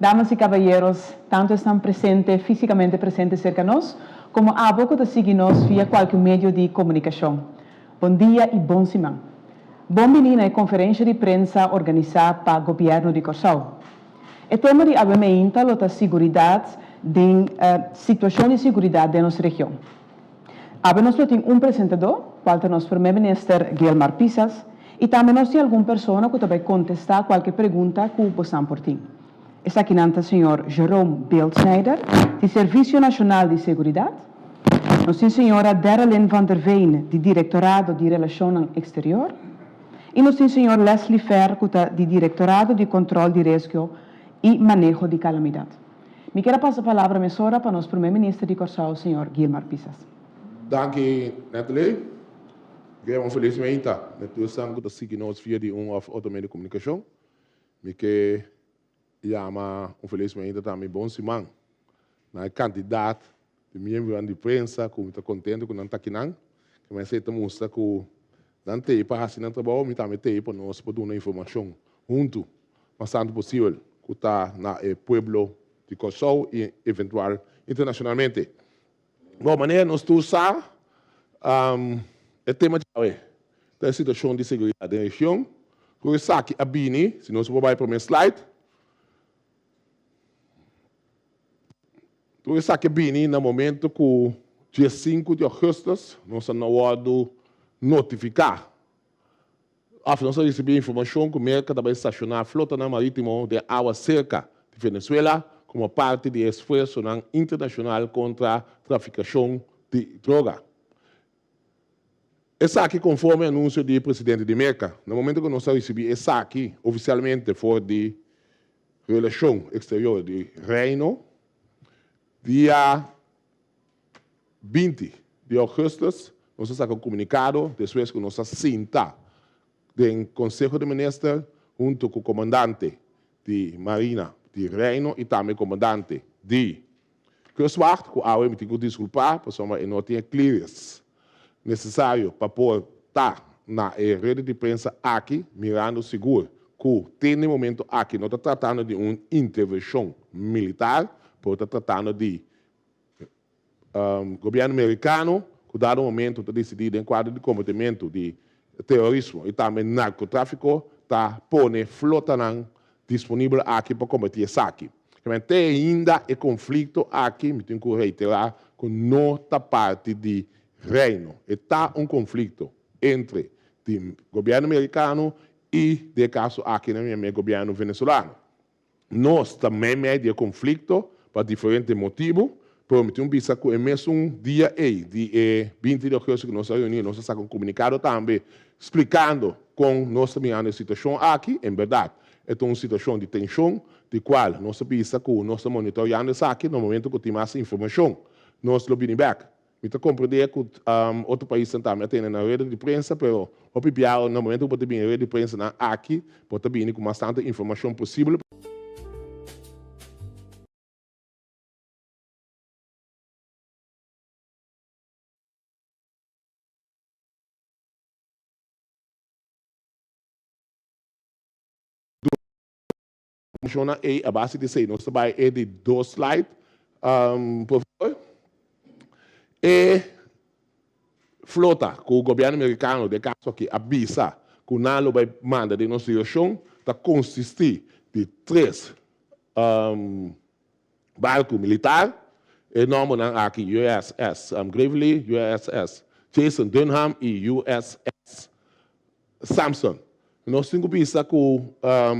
Damas y caballeros, tanto esnan presente, fisicamente presente cerca nos, como abo cu ta sigui nos via cualke medio di comunicacion. Bon dia y bon siman. Bon bini na e conferencia di prensa organisa pa Gobierno di Corsou. E tema di awe meinta lo ta siguridad den situacion di siguridad den nos region. Awe nos lo tin un presentador, cual ta nos Prome Minister Gilmar Pisas, y tambe nos tin algun persona cu ta bay contesta cualke pregunta cu bosan por tin. Esakinan ta señor Jerome Beeldsnijder di Servicio Nacional di Seguridad, nos tin señora Derelyn van der Veen di Directorado di Relacionnan Exterior, y nos tin señor Leslie Fer cu ta di Directorado di Control di Riesgo y Maneho di Calamidad. Mi kier a pasa palabra mesora pa nos Prome Minister di Corsou, señor Gilmar Pisas. Danki Natalie. Ke un felis meinta na tur esnan ku ta sigui nos via di un òf otro medio di komunikashon. Mi ke yama un felis meinta tambe bon siman na e kantidat di miembronan di prensa ku mi ta kontento ku nan ta akinan. Ke men esei ta mustra ku nan t'ei pa hasi nan trabou, mi tambe t'ei pa nos por duna informashon huntu mas tantu posibel ku ta na e pueblo di Kòrsou i eventual internashonalmente. Bon, manera nos tur sa, e tema djawe ta e situashon di seguridat den region. Ku esaki a bini, si nos por bai promé slide. Tur esaki a bini na momento ku diesinku di ougùstùs nos a wòrdu notifiká òf nos a risibí informashon ku Merka ta bai stashoná flotanan marítimo den awa serka di Venezuela komo parti di e esfuersonan internashonal kontra trafikashon di droga. Esaki konforme anunsio di presidente di Merka. Na momento ku nos a risibí esaki ofisialmente for di Relashon Eksterior di Reino, dia 20 di ougùstùs nos a saka un komunikado despues ku nos a sinta den Konseho di Minister huntu ku komandante di Marina di Reino i tambe komandante di Kustwacht ku awe mi tin ku diskulpá pasobra e no tin e clearance nesesario pa por ta na e rede di prensa aki mirando sigur ku te na e momento aki no ta tratando di un intervenshon militar pero ta tratando di Gobierno Mericano cu dado momento ta dicidi den cuadro di combatimentu di terorismo y tambe narcotrafico ta pone flotanan disponibel aki pa combati esaki. Kiemen te ainda e conflicto aki mi tin cu reitera cu no ta parti di Reino. E ta un conflicto entre di Gobierno Mericano y den e caso aki na mi Gobierno Venezolano. Nos ta meimei di e konflikto pa diferente motibu, pero mi tin un bisa ku e mesun dia ei di e 20 di ougùstùs ku nos a reuní nos a saka un komunikado tambe splikando kon nos ta mirando e situashon aki. En bèrdat e ta un situashon di tenshon di kual nos a bisa ku nos ta monitoreando esaki na momento ku tin mas informashon nos lo bini bèk. Mi ta comprende cu otro paisnan tambe a tene nan reda di prensa, pero hopi biaha na momento cu bo ta bini reda di prensanan aki, bo ta bini cu mas tanto informacion posibel. Informacionnan ey a base di esey nos ta bay e di dos slide, por favor. E flota cu gobierno Mericano den caso aki a bisa cu nan lo bay manda den nos direccion ta consisti di tres barco militar. E nombernan aki USS Gravely, USS Jason Dunham y USS Samson, Nos tin ku bisa ku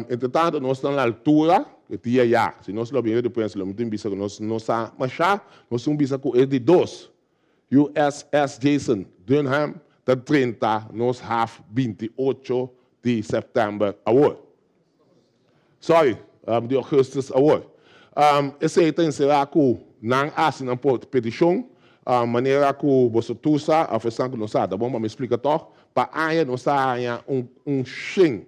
entretantu nos ta na altura e dia ya. Si nos lo bini di prensa lo mi tin bisa ku nos no sa mashá. Nos tin ku bisa ku e di dos, USS Jason Dunham, ta drenta nos haf 28 di sèptèmber awor. Sorry, di ougùstùs awor. Esei ta enserá ku nan hasi nan petishon manera ku boso tur sa òf esnan ku no sa. Ta bon pa mi splika tòg. Pa aña nos ta haña un shen,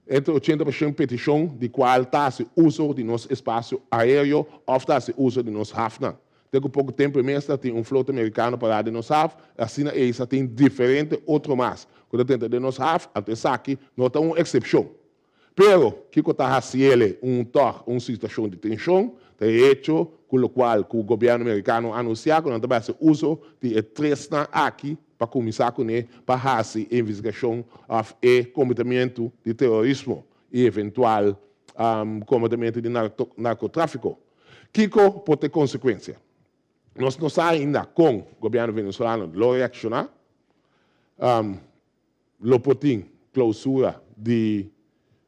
entre ochenta pa shen petishon di kual ta hasi uso di nos espasio aéreo òf ta hasi uso di nos hafnan. Te ku poko tempu e mes ta tin un flota merikano pará den nos haf, asina ei sa tin diferente otro mas ku ta drenta den nos haf, anto esaki no ta un eksepshon. Pero, kiko ta hasiele un tòg un situashon di tenshon, ta e hecho ku lokual ku gobièrnu merikano a anunsiá ku nan ta bai hasi uso di e tresnan aki pa kuminsá kuné pa hasi e investigashon òf e kombatimentu di terorismo i eventual kombatimentu di narkotráfiko. Kiko por ta e konsekuensia? Nos no sa ainda kon gobièrnu venezolano lo reakshoná. Lo por tin klousura di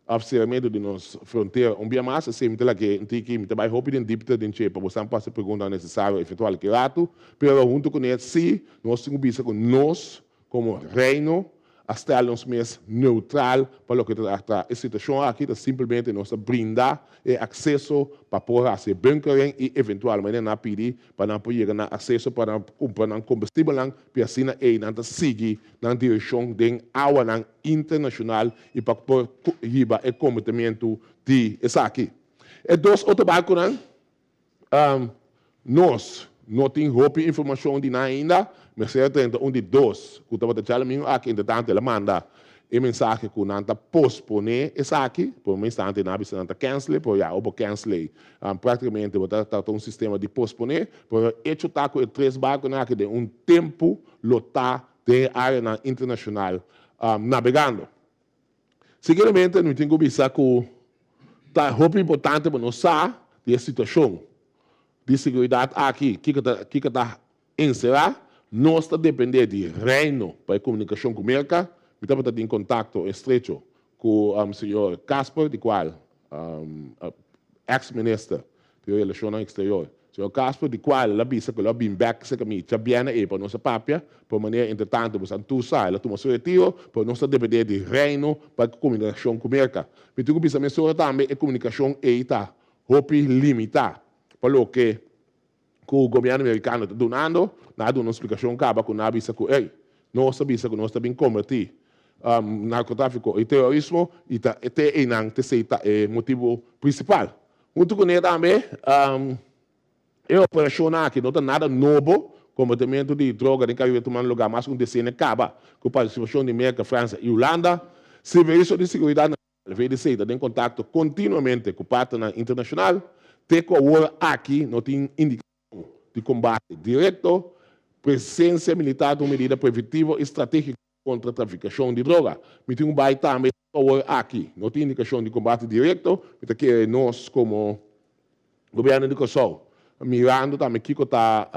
òf seramentu di nos frontera un bia mas. Esei mi ta lag'é un tiki, mi ta bai hopi den dipte den dje pa bosan por hasi preguntanan nesesario eventual ki ratu. Pero huntu kuné sí nos tin ku bisa ku nos komo Reino a stel nos mes neutral pa loke ta trata e situashon aki, ta simplemente nos ta brinda e akseso pa por hasi e bunkering i eventualmente nan a pidi pa nan por yega na akseso pa nan kumpra nan kombustibelnan pi asina ei nan ta sigui nan direkshon den awanan internashonal i pa por hiba e kombatimentu di esaki. E dos otro barkunan Nos no tin hopi informashon di nan ainda. Mester 31 di dos ku tabata djalumingu aki, entretantu el a manda e mensahe ku nan ta posponé esaki. Por un instante nan a bisa nan ta kènsel, pero ya bo kènsel praktikamente bo ta trata un sistema di posponé. Pero echo ta ku e tres barkunan aki den un tempu lo ta den e áreanan internashonal nabegando. Seguidamente mi tin ku bisa ku ta hopi importante pa nos sa di e situashon di seguridat aki, kiko ta kiko ta enserá. Nos ta dependé di Reino pa e komunikashon ku Merka. Mi tabata tin kontakto estrecho ku señor Kasper, di kual ex minister di Relashonnan Eksterior, señor Kasper, di kual el a bisa ku el a bin bèk serka mi djabièrnè ei pa nos a papia, por manera entretantu boso a tur sa el a tuma su retiro, pero nos ta dependé di Reino pa e komunikashon ku Merka. Mi tin ku bisa mesora tambe e komunikashon ei ta hopi limitá pa loke ku gobièrnu merikano ta dunando, nan a duna un splikashon kaba ku nan a bisa ku ey, nos a bisa ku nos ta bin kombertí narkotráfiko i terorismo i ta te einan t'esei ta e motibu prinsipal. Huntu kuné tambe e operashonnan aki no ta nada nobo, kombertimentu di droga den Karibe tumando lugá mas ku un desenio kaba ku partisipashon di Merka, Fransia i Hulanda. Serviso di Siguridat VDC ta den kontakto kontinuamente ku partnernan internashonal. Te ku awor aki no tin indikashon di kombate direkto. Presensia militar ta un medida preventivo i stratégiko kontra trafikashon di droga. Mi tin ku bai tambe te ku awor aki no tin indikashon di kombate direkto. Mi ta kere nos komo gobièrnu di Kòrsou mirando tambe kiko ta.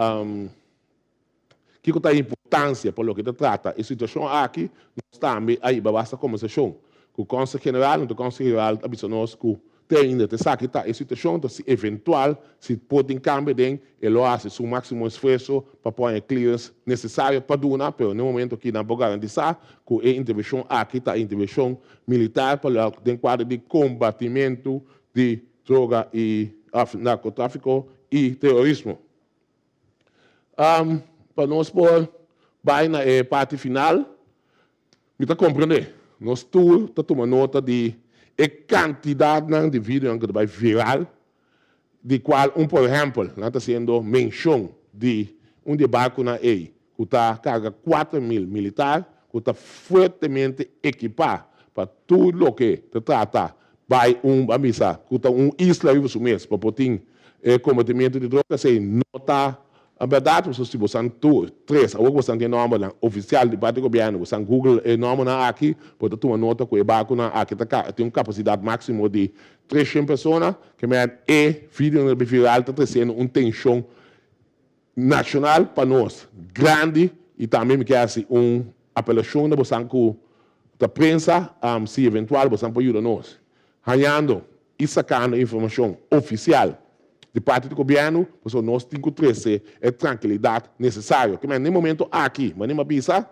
Kiko ta e importansia pa loke ta trata e situashon aki? Nos tambe a hiba basta kombersashon ku Konsel General, anto Konsel General a bisa nos ku te ainda ta esaki ta e situashon, ta si eventual si por tin kambio den e lo hasi su máksimo esfuerso pa pone e clearance nesesario pa duna, pero n'e momento aki nan por garantisá ku e intervenshon aki ta intervenshon militar pa lo den kuadro di kombatimentu di droga i òf narkotráfiko i terorismo. Pa nos por bai na e parti final, mi ta komprendé, nos tur ta tuma nota di e kantidatnan di videonan ku ta bai viral, di kual un por ehèmpel, nan ta hasiendo menshon di un di e barkunan ei ku ta karga 4000 militar ku ta fuertemente ekipá pa tur loke ta trata bai un, ban bisa, ku ta un isla riba su mes pa por tin e kombatimentu di droga, esei no ta bèrdat, pasobra si bosan tur tres, awor ku bosan tin e nòmbernan ofisial di parti di gobièrnu, bosan google e nòmbernan aki, bo ta tuma nota ku e barkunan aki ta tin un kapasidat máksimo di 300 persona, ke mèn e videonan viral ta tresiendo un tenshon Nashonal pa nos grandi i tambe mi ke hasi un apelashon na bosan ku ta prensa si eventual bosan por yuda nos hañando i sakando informashon ofisial di parti di gobièrnu pasobra nos tin ku trese e trankilidat nesesario. Kimen na e momento aki manera mi a bisa.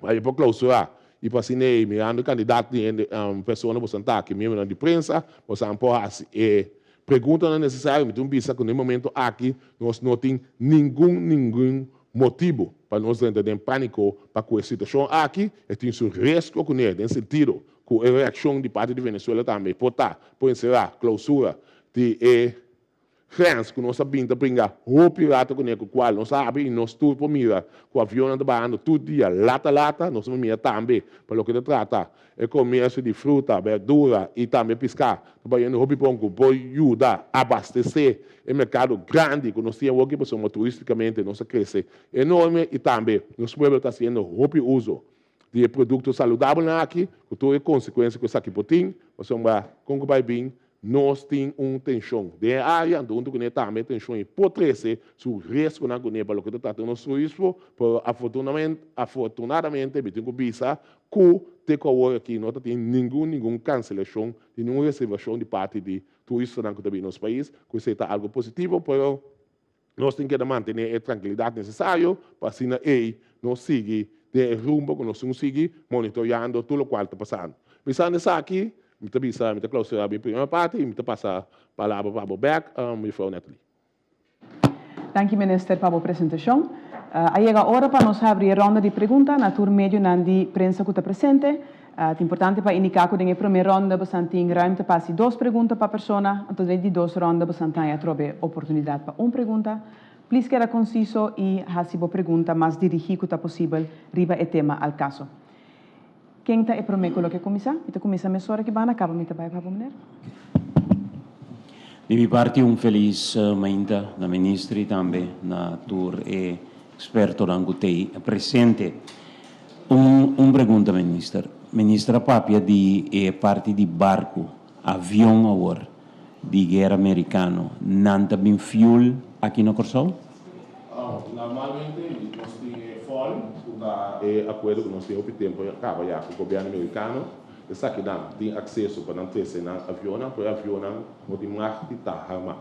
Ahí por clausura y pa asina ey mirando e cantidad di hende, persona bosan ta aki, miembronan di prensa, bosan por haci e preguntanan necesario. Mi tin bisa cu na e momento aki nos no tin ningun, ningun motibo pa nos drenta den panico pa cu e situacion aki. E tin su riesgo cune den sentido cu e reaccion di parti di Venezuela tambe por ta, por encera clausura di e. Grens ku nos a bin ta bringa hopi rato kuné ku kual nos a habri i nos tur por mira ku avionnan ta bahando tur dia lata lata. Nos a mira tambe pa loke ta trata e komersio di fruta, berdura i tambe piská ta bayendo hopi bon ku por yuda abastesé e merkado grandi ku nos tin awoki pasobra turistikamente nos a krese enorme i tambe nos pueblo ta hasiendo hopi uso di e produkto saludabelnan aki ku tur e konsekuensia ku esaki por tin pasobra kon ku bai bin Nos tin un tenshon den e área, anto huntu kuné tambe e tenshon ei por trese su riesgonan kuné pa loke ta trata nos turismo, pero afortunadamente mi tin ku bisa ku te ku awor aki no ta tin ningun ningun kanselashon di ningun reservashon di parti di turistanan ku ta bini nos pais, ku esei ta algu positivo, pero Nos tin keda mantené e trankilidat nesesario pa asina ei nos sigui den e rumbo ku nos tin sigui monitoreando tur lokual ta pasando. Bisando esaki, mi ta bisa, mi ta klausurá mi primera parti i mi ta pasa palabra pa bo bèk, Mevrouw Natalie. Danki Minister pa bo presentashon. A yega ora pa nos habri e ronda di pregunta na tur medionan di prensa ku ta presente. Ta importante pa indiká ku den e promé ronda bosan tin ruimte pa hasi dos pregunta pa persona, anto den e di dos ronda bosan ta haña atrobe oportunidat pa un pregunta. Plis keda konsiso i hasi bo pregunta mas dirigí ku ta posibel riba e tema al kaso. Ken ta e promé ku lo ke kuminsá? Mi ta kuminsá mesora ki banda, kaba mi ta bai pa bo meneer. Di mi parti un felis mainta na minister i tambe na tur e ekspertonan ku t'ei presente. Un un pregunta minister. Minister a papia di e parti di barku, avion awor, di guera merikano. Nan ta bin fuel aki na Kòrsou? Normalmente nos tin e fòl ku ta e akuerdo ku nos tin hopi tempu a kaba ya ku gobièrnu merikano. Esakinan tin akseso pa nan trese nan avionnan, pero e avionnan no tin mag di ta harmá.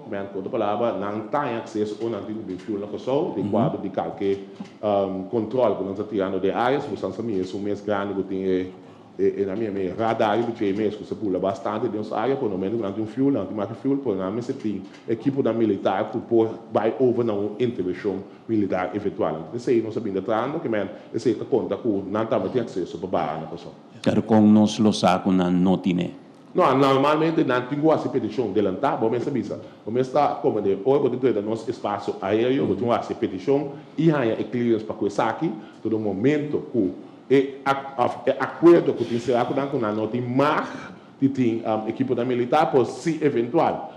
Men ku otro palabra, nan ta haña akseso o nan tin ku bin fuel na Kòrsou den kuadro di kalke kòntròl ku nan ta tirando den área. Si bo san sa mira esun mes grandi ku tin e e nan mira mi radar riba dje mes ku sa bula bastante den nos área, por no momento ku nan tin un fuel, nan tin mas ki fuel, pero nan mester tin ekiponan militar ku por bai over na un intervenshon militar eventual. Entonces esei nos a bin ta trahando, ke men esei ta konta ku nan tambe tin akseso pa baha na Kòrsou. Pero kon nos lo sa ku nan no tine? No, normalmente nan tin ku hasi petishon delantá, bo mes a bisa. Bo mes ta komprendé, ora bo tin drenta nos espasio aéreo, bo tin ku hasi petishon i haña e clearance pa ku esaki, todo momento ku e òf e akuerdo ku tin será ku nan, ku nan no tin mag di tin ekiponan militar, por si eventual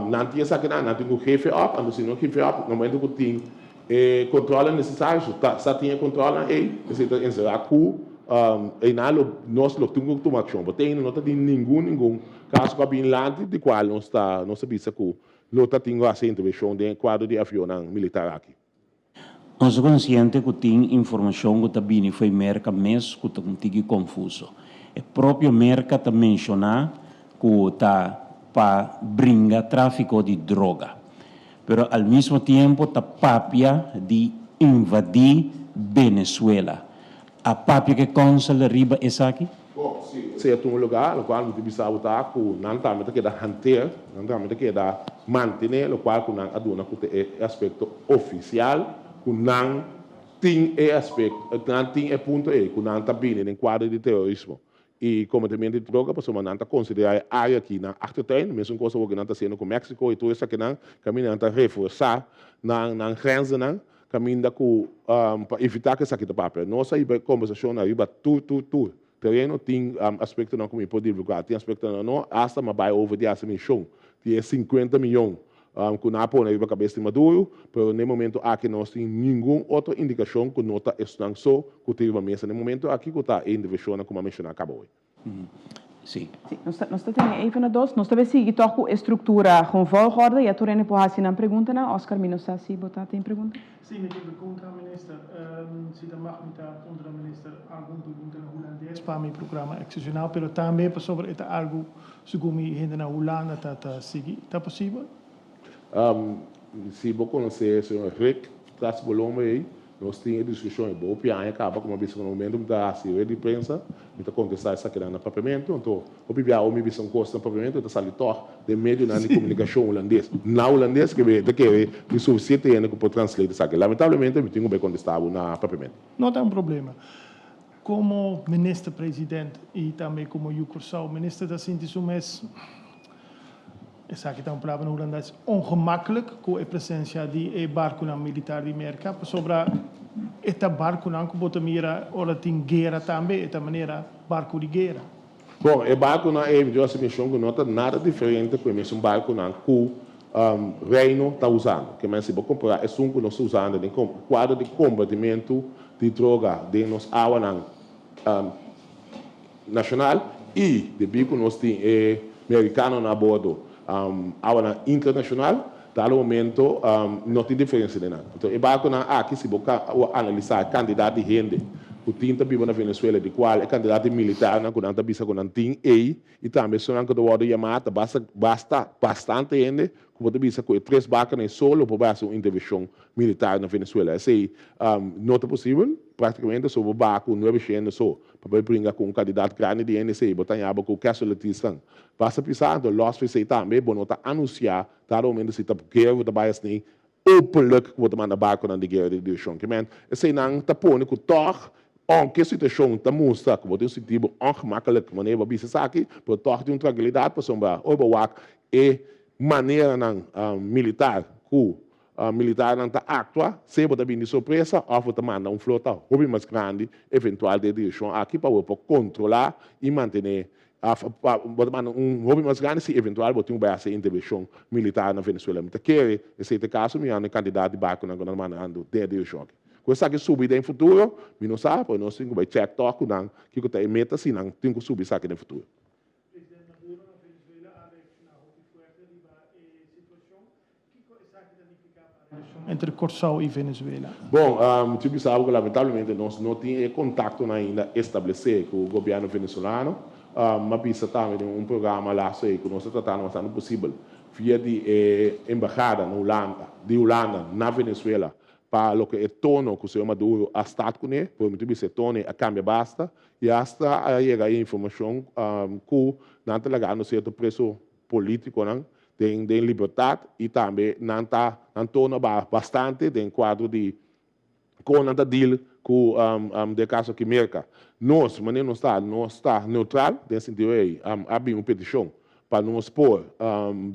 nan tin esakinan, nan tin ku gefe òp, anto si no gefe òp, na momento ku tin E controlnan necesario, su ta sa tin e controlnan ey, esey ta encera cu eynan lo nos lo tin cu tuma accion. Bo te ainda no ta tin ningun ningun caso cu a bin lanti di cual nos ta nos ta bisa cu lo ta tin cu haci intervencion den e cuadro di avionnan militar aki. Nos ta consciente cu tin informacion cu ta bini fo'i Merca mes cu ta un tiki confuso. E propio Merca ta menciona cu ta pa bringa trafico di droga. Pero al mismo tiempo ta papia di invadi Venezuela. A papia ke consul riba esaki? Bo, si esei a tuma lugar, locual mi ta bisa bo ta cu nan tambe ta keda hanteer, nan tambe ta keda mantene locual cu nan a duna cu ta e aspecto oficial cu nan tin e aspecto, nan tin e punto ei cu nan ta bini den cuadro di terorismo. I kometementu di droga pasobra nan ta konsiderá e área aki nan achtertuin, mesun kos awor ku nan ta hasiendo ku Mexico i tur esakinan, kaminda nan ta reforsá nan nan grenzennan kaminda ku pa evitá ku esaki ta papia. Nos a hiba e kombersashon ariba tur tur tur tereno, tin aspektonan ku mi por divulgá, tin aspektonan no, asta mi a bai over di hasi menshon di e sinkuenta miyon ku nan a pone riba kabes di Maduro, pero n'e momento aki no nos tin ningun otro indikashon ku no ta esnan so ku tin riba mesa n'e momento aki ku ta e intervenshonnan ku mi a menshoná kaba oy. Sí. Sí, nos ta nos ta tene even na dos. Nos ta bay sigui tòg ku e struktura gewoon volgorde, ya tur hende por hasi nan preguntanan. Oscar, mi no sa si bo ta tin pregunta. Sí, mi tin pregunta, minister. Si ta mag mi ta puntra minister algun pregunta na hulandes pa mi programa Excepcional, pero tambe pasobra e ta algu Segun mi hende na Hulanda ta ta sigui. Ta posibel? Si bo konosé señor Rick tras bo lomba ei, nos tin e diskushon ei hopi aña kaba, komo a bisa ku na momento mi ta hasi red di prensa, mi ta kontestá esakinan na papiamentu, anto hopi bia ora mi bisa un kos na papiamentu e ta sali tòg den medionan di komunikashon hulandes. Na hulandes ke ta kere tin sufisiente hende ku por translate esaki. Lamentablemente mi tin ku bai kontestá bo na papiamentu. No ta un problema. Komo minister president i tambe komo yu Kòrsou, minister ta sinti su mes. Esaki ta un palabra na hulandes, ongemakkelijk ku e presensia di e barkunan militar di Merka, pasobra e ta barkunan ku bo ta mira ora tin guera tambe, e ta manera barku di guera. Bon, e barkunan ei mi hasi menshon ku no ta nada diferente ku e mesun barkunan ku Reino ta usando. Ke men si bo kompará esun ku nos ta usando den kuadro di kombatimentu di droga den nos awanan nashonal i debí ku nos tin e merikanonan a bordo awanan internashonal, dado momento no tin diferensia den nan. Anto e barkunan aki si bo analisá e kantidat di hende ku tin ta biba na Venezuela di kual e kantidat di militarnan ku nan ta bisa ku nan tin ei i tambe esunnan ku ta wòrdu yamá ta basta basta bastante hende ku bo ta bisa ku e tres barkunan ei solo por bai hasi un intervenshon militar na Venezuela. Esei no ta posibel praktikamente so bo baha ku nuebe shende so Pa bai bringa ku un kandidat grandi di NSA, bo ta haña bo ku casualtiesnan. Basta pisa, anto los p'esei tambe bo no ta anunsiá dado momento si ta guera bo ta bai asni openlijk ku bo ta manda barkonan di guera den direkshon. Ke men, eseinan ta pone ku tòg, ounke situashon ta mustra ku bo tin sinti bo ongemakkelijk manera bo a bisa esaki, pero tòg tin un trankilidat pasobra ora bo wak e maneranan militar ku Militarnan ta aktua, sea bo ta bini di sorpresa òf bo ta manda un flota hopi mas grandi eventual den e direkshon aki pa bo por kontrolá i mantené òf pa bo ta manda un hopi mas grandi si eventual bo tin ku bai hasi intervenshon militar na Venezuela. Mi ta kere esei ta e kaso mirando e kantidat di barkunan ku nan ta mandando den e direkshon aki. Ku esaki subi den futuro mi no sa, pero nos tin ku bai chèk tòg ku nan kiko ta e meta si nan tin ku subi esaki den futuro. President Maduro na Venezuela a reakshoná hopi fuerte riba e situashon. Kiko esaki ta nifiká pa relashon entre Kòrsou i Venezuela? Bon, mi tin bisa bo ku lamentablemente nos no tin e kontaktonan ainda establesé ku gobièrnu venezolano. Mi a bisa tambe den un programa laatst ei ku nos ta tratando bastante posibel via di e embahada na Hulanda, di Hulanda na Venezuela pa loke e tono ku señor Maduro a start kuné, pero mi tin bisa e tono ei a kambia basta i asta a yega e informashon ku nan ta lagando sierto preso polítikonan den den libertat i tambe nan ta nan tono a bastante den kuadro di kon nan ta deal ku den kaso aki Merka. Nos manera nos ta nos ta neutral den sentido ei a bin un petishon pa nos por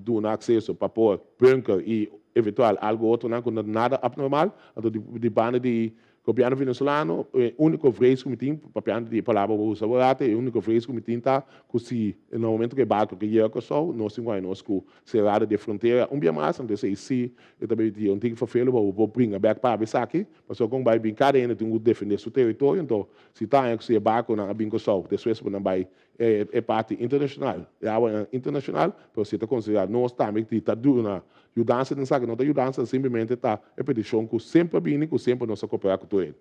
duna akseso pa por bunker i eventual algu otronan ku no ta nada abnormal anto di banda di Gobièrnu venezolano, e úniko vrees ku mi tin, papiando di e palabra ku bo usa awor, e úniko vrees ku mi tin ta ku si na momento ku e barko ke yega Kòrsou, nos tin ku haña nos ku serado di e frontera un bia mas, anto esei si e ta bay di un tiki ferfelu pa bo por bringa bèk pabia esaki, pasobra kon bay bin kada hende tin ku defendé su teritorio, anto si ta haña ku si e barkonan a bin Kòrsou despues bo nan bay e parti internashonal, e awanan internashonal, pero si ta konsiderá nos tambe di ta duna yudansa den esaki, no ta yudansa, simplemente ta e petishon ku semper a bini, ku semper nos a koperá ku tur hende.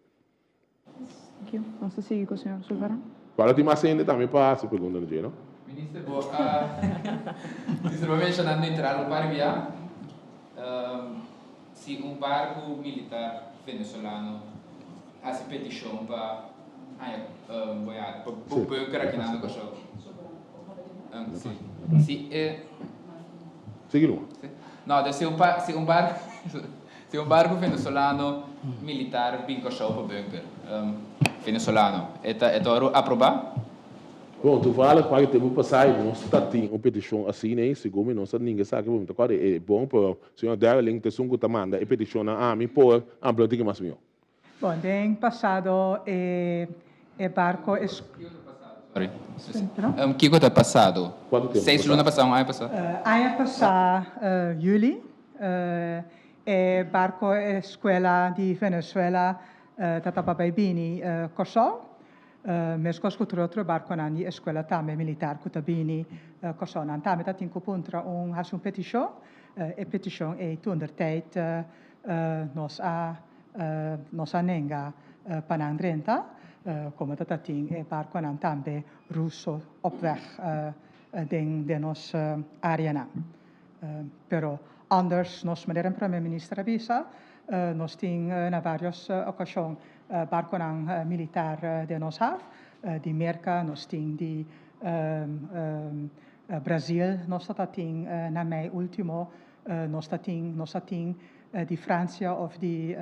Thank you. Nos ta sigui ku señor Sulvaran. Cual tin mas hende tambe pa haci pregunta na dje, no? Minister, bo a Minister, bo a menshoná neutral un par bia. Si un barku militar venezolano hasi petishon pa haña pa bunker aki na Kòrsou. Si e. Sigui numa. No, dus si un si un barku si un barku venezolano militar bin Kòrsou pa bunker venezolano e ta e ta wòrdu aprobá? Bon, toevallig pa e tempu pasá nos ta tin un petishon asina ei, segun mi nos a ninga esaki, mi ta kòrda e bon, pero señor Darling ta esun ku ta manda e petishonnan ami por amplia un tiki mas mihó. Bon, den pasado e e barco es. Sorry. Kiko ta pasado? Kuantu tempu Seis luna pasá, un aña pasá? Aña pasá juli e barco escuela di Venezuela ta tapa bai bini Kòrsou. Meskos ku tur otro barkonan di eskuela tambe militar ku ta bini Kòrsou nan tambe ta tin ku puntra un hasi un petishon. E petishon ei toendertijd nos a nos a nenga pa nan drenta komo ta ta tin e barkonan tambe Ruso op weg den den nos areanan. Pero anders nos manera Prome Minister a bisa nos tin na varios okashon Barkonan militar den nos haf, di Merka nos tin di Brazil nos ta ta tin na mei ultimo nos ta tin nos a tin di Francia of di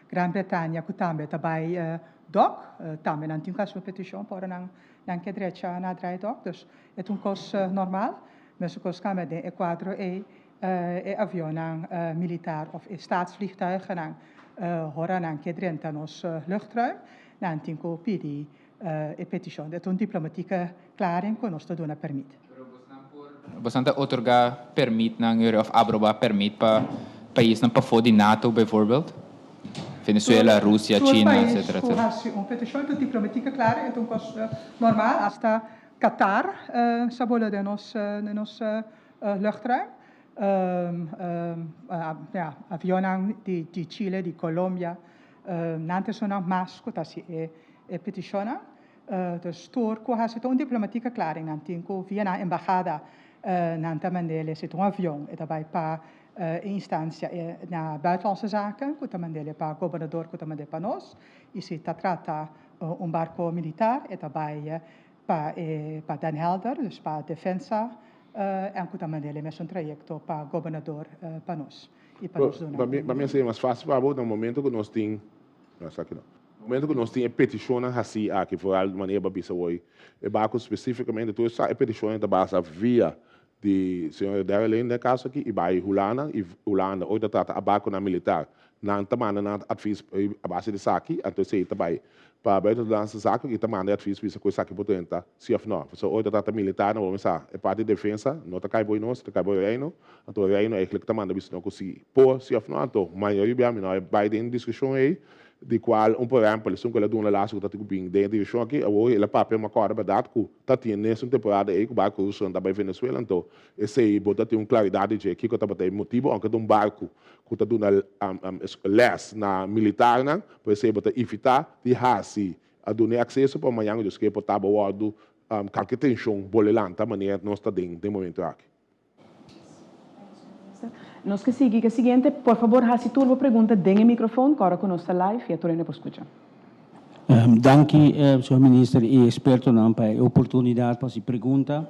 Gran Bretania ku tambe ta bai dok, tambe nan tin ku hasi un petishon pa ora nan nan ke drecha na drai dok, dus e ta un kos normal. Meskos tambe den e kuadro ei e avionnan militar òf e staatsvliegtuigennan ora nan ke drenta nos luchtruim, nan tin ku pidi e petishon. E ta un diplomatieke klaring ku nos ta duna pèrmit. Pero bosnan por, bosnan ta otorgá pèrmitnan òf aprobá pèrmit pa paisnan pafó di nato bijvoorbeeld? Venezuela, Rusia, China, etcetera, etcetera. Tur pais ku hasi un petishon ta diplomatieke klaring, e ta un kos normal. Asta Qatar sa bolo den nos den nos luchtruim. Ja, avionnan di di Chile, di Colombia, nan ta esunnan mas ku ta hasi e e petishonnan. Dus tur ku hasi ta un diplomatieke klaring, nan tin ku via nan embahada nan ta mand'e si ta un avion e ta bai pa e instansia na Buitenlandse Zaken ku ta mand'e pa gobernador ku ta mand'e pa nos i si ta trata un barko militar e ta bai pa e pa Den Helder, dus pa Defensa en ku ta mand'e mesun trayekto pa gobernador pa nos i pa nos duna. Pa mi a ser mas fásil pa bo na momento ku nos tin, no esaki no, na momento ku nos tin e petishonnan hasí aki, vooral manera bo a bisa hoy, e barko spesífikamente tur e petishonnan ta basa via di señor Derelyn den e kaso aki i bai Hulanda i Hulanda ora ta trata a barkonan militar nan ta manda nan advis a base di esaki anto esei ta bai pa buitenlandse zaken i ta manda e advis bisa ku esaki por drenta si of no pasobra ora ta trata militar nan bo mester sa e parti di defensa no ta kai bo nos ta kai bo reino anto reino eigenlijk ta manda bisa no ku si por si of no anto mayoria bia mi no a bai den diskushon ei di kual un por ehempel esun ku el a duna laatste ku ta tin ku bin den e direkshon aki awor el a papia mi a kòrda bèrdat ku Ta tin nes un temporada ei ku barku rusonan ta bai Venezuela, anto esei bo ta tin un klaridat di dje kiko tabata e motibu, ounke ta un barku ku ta duna lès na militarnan, por esei bo ta evitá di hasi a duna e akseso pa mañan ku Dios ke por ta bo wòrdu kalke tenshon bolbe lanta manera nos ta den den momentu aki. Nos ke sigui ke siguiente. Por fabor hasi tur bo pregunta den e microfoon kòrda ku nos ta live i a tur hende por skucha. Danki señor minister i ekspertonan pa e oportunidat pa hasi pregunta.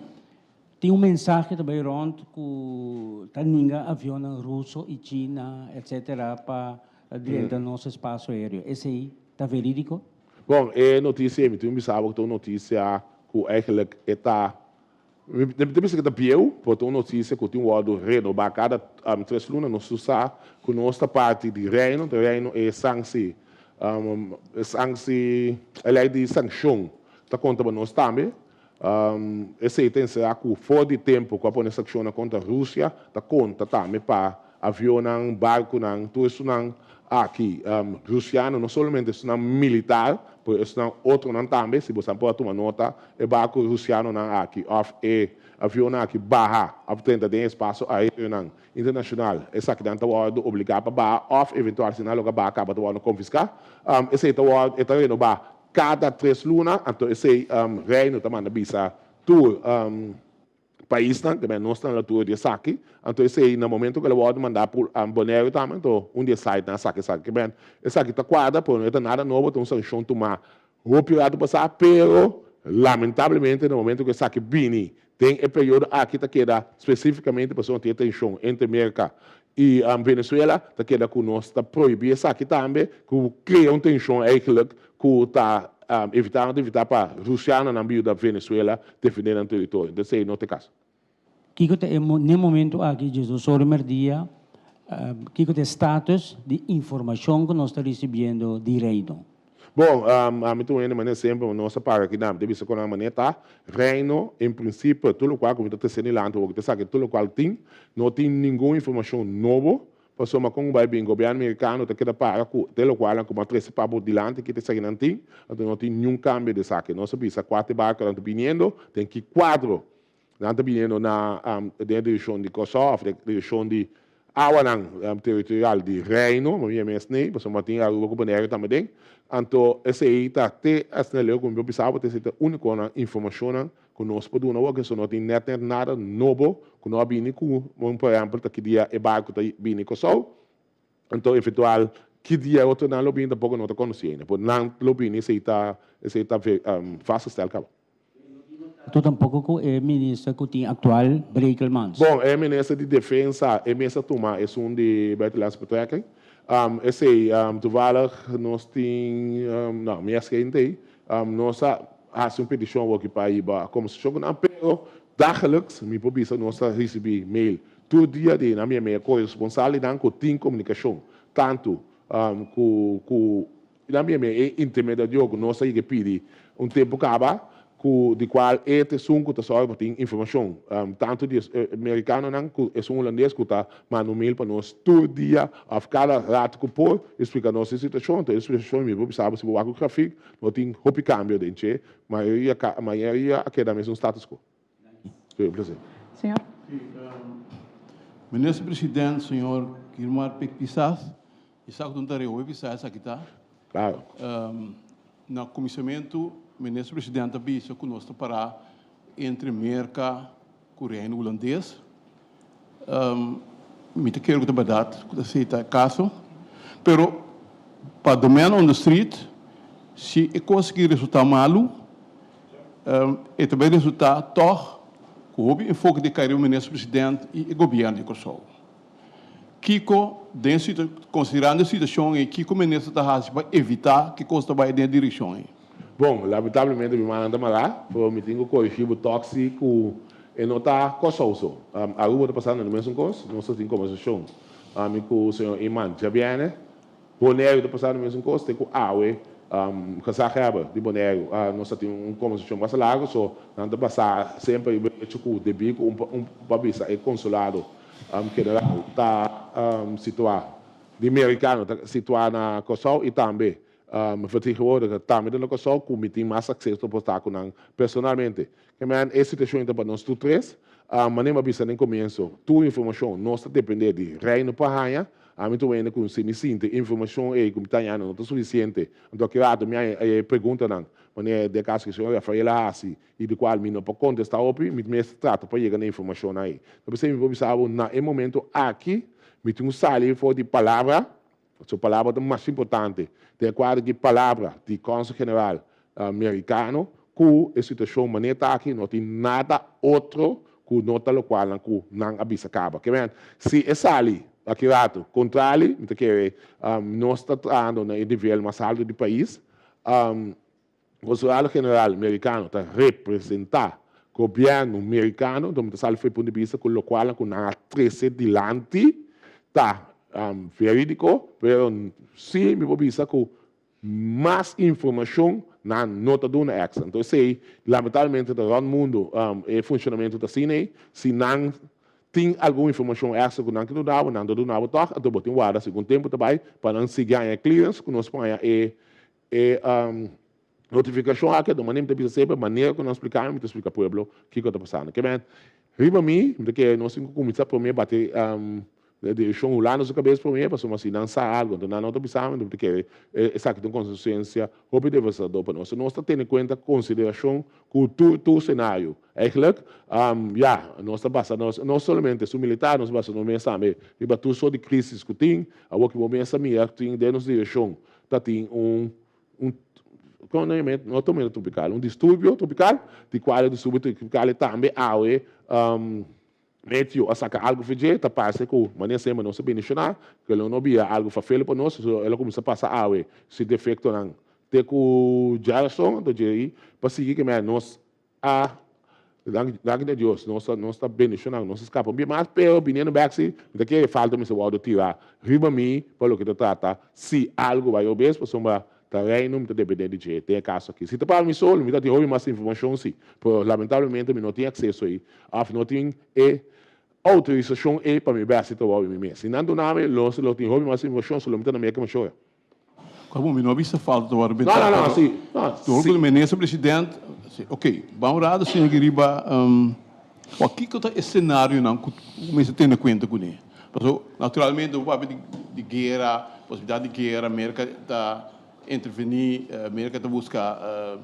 Tin un mensahe ta bai rònt ku ta ninga avionnan ruso i china etcetera pa drenta nos espasio aereo. Esei ta verídiko? Bon, e notisia ei mi tin un bisa bo ku ta un notisia ku eigenlijk e ta Mi ta bisa ku ta bieu, pero ta un notisia ku tin wòrdu renobá kada tres luna. Nos tur sa ku nos ta parti di Reino, ta Reino e sanksi, e sanksi, e lei di sankshon ta konta pa nos tambe. Esei ta enserá ku for di tempu ku a pone sankshonnan kontra Rusia ta konta tambe pa avionnan, barkunan, tur esunnan aki rusiano, no solamente esunnan militar, pero esunnan otronan tambe. Si boso por a tuma nota, E barku rusianonan aki òf e avionnan aki baha òf drenta den espasio aereonan internashonal, esakinan ta wòrdu obligá pa baha òf eventual si nan logra baha kaba ta wòrdu konfiská. Esei ta wòrdu e ta renobá kada tres luna, anto esei Reino ta manda bisa tur paisnan, te nos ta na altura di esaki, anto esei na momento ku el a wòrdu mandá por Boneiru tambe, anto un di e sitenan a saka esaki. Ke men esaki ta kuadra, pero no e ta nada nobo, ta un sanshon tumá hopi ratu pasá, pero lamentablemente na momento ku esaki bini den e periodo aki ta keda spesífikamente pasobra tin e tenshon entre Merka i Venezuela, ta keda ku nos ta prohibí esaki tambe, ku krea un tenshon eigenlijk ku ta evitá nan ta evitá pa rusianonan bin yuda Venezuela defendé nan teritorio. Entonces esei no ta e kaso. Kiko ta e n'e momento aki, Jesus ora merdia, kiko ta e status di informashon ku nos ta risibiendo di Reino? Bon, ami ta un hende manera semper, nos a para aki nan, mi ta bisa ku nan manera ta, Reino, en prinsipio, tur lokual ku mi ta trese dilanti awor, ta esaki tur lokual tin, no tin ningun informashon nobo, Pasobra kon bai bin gobièrnu merikano ta keda para ku te lokualnan ku bo a trese pa bo dilanti kita esakinan tin, anto no tin niun kambio di esaki. Nos a bisa kua te barkonan ta biniendo, den ki kuadro nan ta biniendo na den e direkshon di Kòrsou òf den e direkshon di awanan teritorial di Reino, ma mi a mes nei, pasobra tin Aruba ku Boneiru tambe den. Anto esei ta te asina leu ku mi por bisa bo, esei ta únikonan informashonnan ku nos por duna wak eso no tin nèt nèt nada nobo ku no a bini ku por ehèmpel ta ki dia e barku ta bini Kòrsou anto eventual ki dia e otronan lo bini tampoko no ta konosí ainda por nan lo bini esei ta esei ta vastgesteld kaba. Tu tampoko ku e minister ku tin aktual Brekelmans. Bon e minister di defensa e mes a tuma esun di buitenlandse betrekking esei toevallig nos tin no mi a skende ei nos a hasi un petishon awor ki pa hiba kombersashon ku nan, pero Dagelijks, mi por bisa nos ta risibí mail tur dia di nan mia koresponsalnan ku tin komunikashon tantu ku ku nan mia e intermediario ku nos a yega pidi un tempu kaba ku di kual e ta esun ku ta sòru pa tin informashon tantu di e merikanonan ku esun hulandes ku ta manda un mail pa nos tur dia òf kada ratu ku por i splika nos e situashon. Anto e situashon mi por bisa bo si bo wak ku grafik no tin hopi kambio den dje. Mayoria ka mayoria a keda mesun status quo. Sí, un placer. Señor. Sí, Minister President, señor Gilmar Pik Pisas, i sa ku ta un tarea hopi pisá esaki ta. Claro. Na kuminsamentu Minister President a bisa ku nos ta pará entre Merka ku Reino Hulandes. Mi ta kere ku ta bèrdat ku ta esei ta e kaso. Pero pa the man on the street, si e kos aki resultá malu, e ta bai resultá tòg ku hopi enfoke di kai riba Minister President i e gobièrnu di Kòrsou. Kiko den konsiderando e situashon ei, kiko Minister ta hasi pa evitá ku e kos ta bai den e direkshon ei? Bon, lamentablemente mi mannan ta mará, pero mi tin ku korigí bo tòg si ku e no ta Kòrsou so. Aruba ta pasando e mesun kos, nos ta tin kombersashon mi ku señor Eman djabièrnè. Boneiru ta pasando e mesun kos, te ku awe gezaghebber di Boneiru nos ta tin un kombersashon basta largu, so nan ta basá semper riba e hecho ku debí ku un pa bisa e konsulado general ta situá di merikano ta situá na Kòrsou i tambe Vertegenwoordiger tambe ta na Kòrsou ku mi tin mas akseso pa sta ku nan personalmente. Ke men e situashon ta pa nos tur tres. Manera mi a bisa den komienso, tur informashon nos ta dependé di Reino pa haña. Ami ta wende ku si mi sinti informashon ei ku mi ta hañando no ta sufisiente, anto ki rato mi haña e preguntanan, manera den kaso ku señor Rafael a hasi i di kual mi no por kontestá hopi, mi mes ta trata pa yega na e informashonnan ei. Ta p'esei mi por bisa bo na e momento aki mi tin ku sali for di palabra. Su palabra ta mas importante. Den e kuadro di palabra di Kònsel General Merikano ku e situashon manera ta aki no tin nada otro ku no ta lokualnan ku nan a bisa kaba. Ke men, si e sali aki ratu kontrali, mi ta kere nos ta trahando na e nivel mas alto di pais. Konsulado General Merikano ta representá gobièrnu merikano, enton mi ta sali for e punto di bista ku lokualnan ku nan a trese dilanti ta verídiko, pero sí mi por bisa ku mas informashon nan no ta duna èkstra. Enton esei lamentablemente ta rònt mundu e funshonamentu ta asina ei, si nan tin algun informashon èkstra ku nan ke duna bo, nan ta duna bo tòg, enton bo tin warda segun tempu ta bai pa nan sigui haña clearance ku nos por haña e E notifikashon aki a duna mi ta bisa semper manera ku nan splika mi, mi ta splika pueblo kiko ta pasando. Ke men, riba mi, mi ta kere nos tin ku kuminsá promé bati direkshon Hulanda su kabes promé pasobra si nan sa algu anto nan no ta bisa mi, mi ta kere esaki ta un konsesensia hopi devastador pa nos. Nos ta tene kuenta konsiderashon ku tur tur senario. Eigenlijk, ya, nos ta basa nos, no solamente su militar, nos ta basa nos mes tambe riba tur sort di krisis ku tin. Awor ki bo mes a mira tin den nos direkshon ta tin un un kon nan yama no tormenta tropical un disturbio tropical di cual e disturbio tropical e tambe awe meteo a saca algo for dje ta parce cu manera semper nos a bendiciona cu lo no bira algo fafelo pa nos so el a cuminsa pasa awe si defectonan te cu djarason anto dje ahi pa sigui ke mea nos A Danki na Dios, nos ta nos ta bendiciona, nos a scapa un bia mas, pero biniendo bek si, mi ta kere falta mester wordo tira riba mi pa loke ta trata si algo bai robes, pasobra ta Reino mi ta depende di dje den e caso aki. Si ta pa mi solo, mi ta tin hopi mas informacion si, pero lamentablemente mi no tin acceso ei, of no tin e autorisacion ei pa mi bai haci trabao di mi mes. Si nan duna mi, lo lo tin hopi mas informacion, solo mi ta na Merca mashora. Como mi no a bisa falta ta worde benta. No, no, no, si. No, si. Door cu minister president, si, ok, ban un rato señor aki riba wak kico ta e scenarionan cu mester tene cuenta cune. Pasobra naturalmente bo papia di guera, posibilidad di guera, Merca ta interveni, Merca ta busca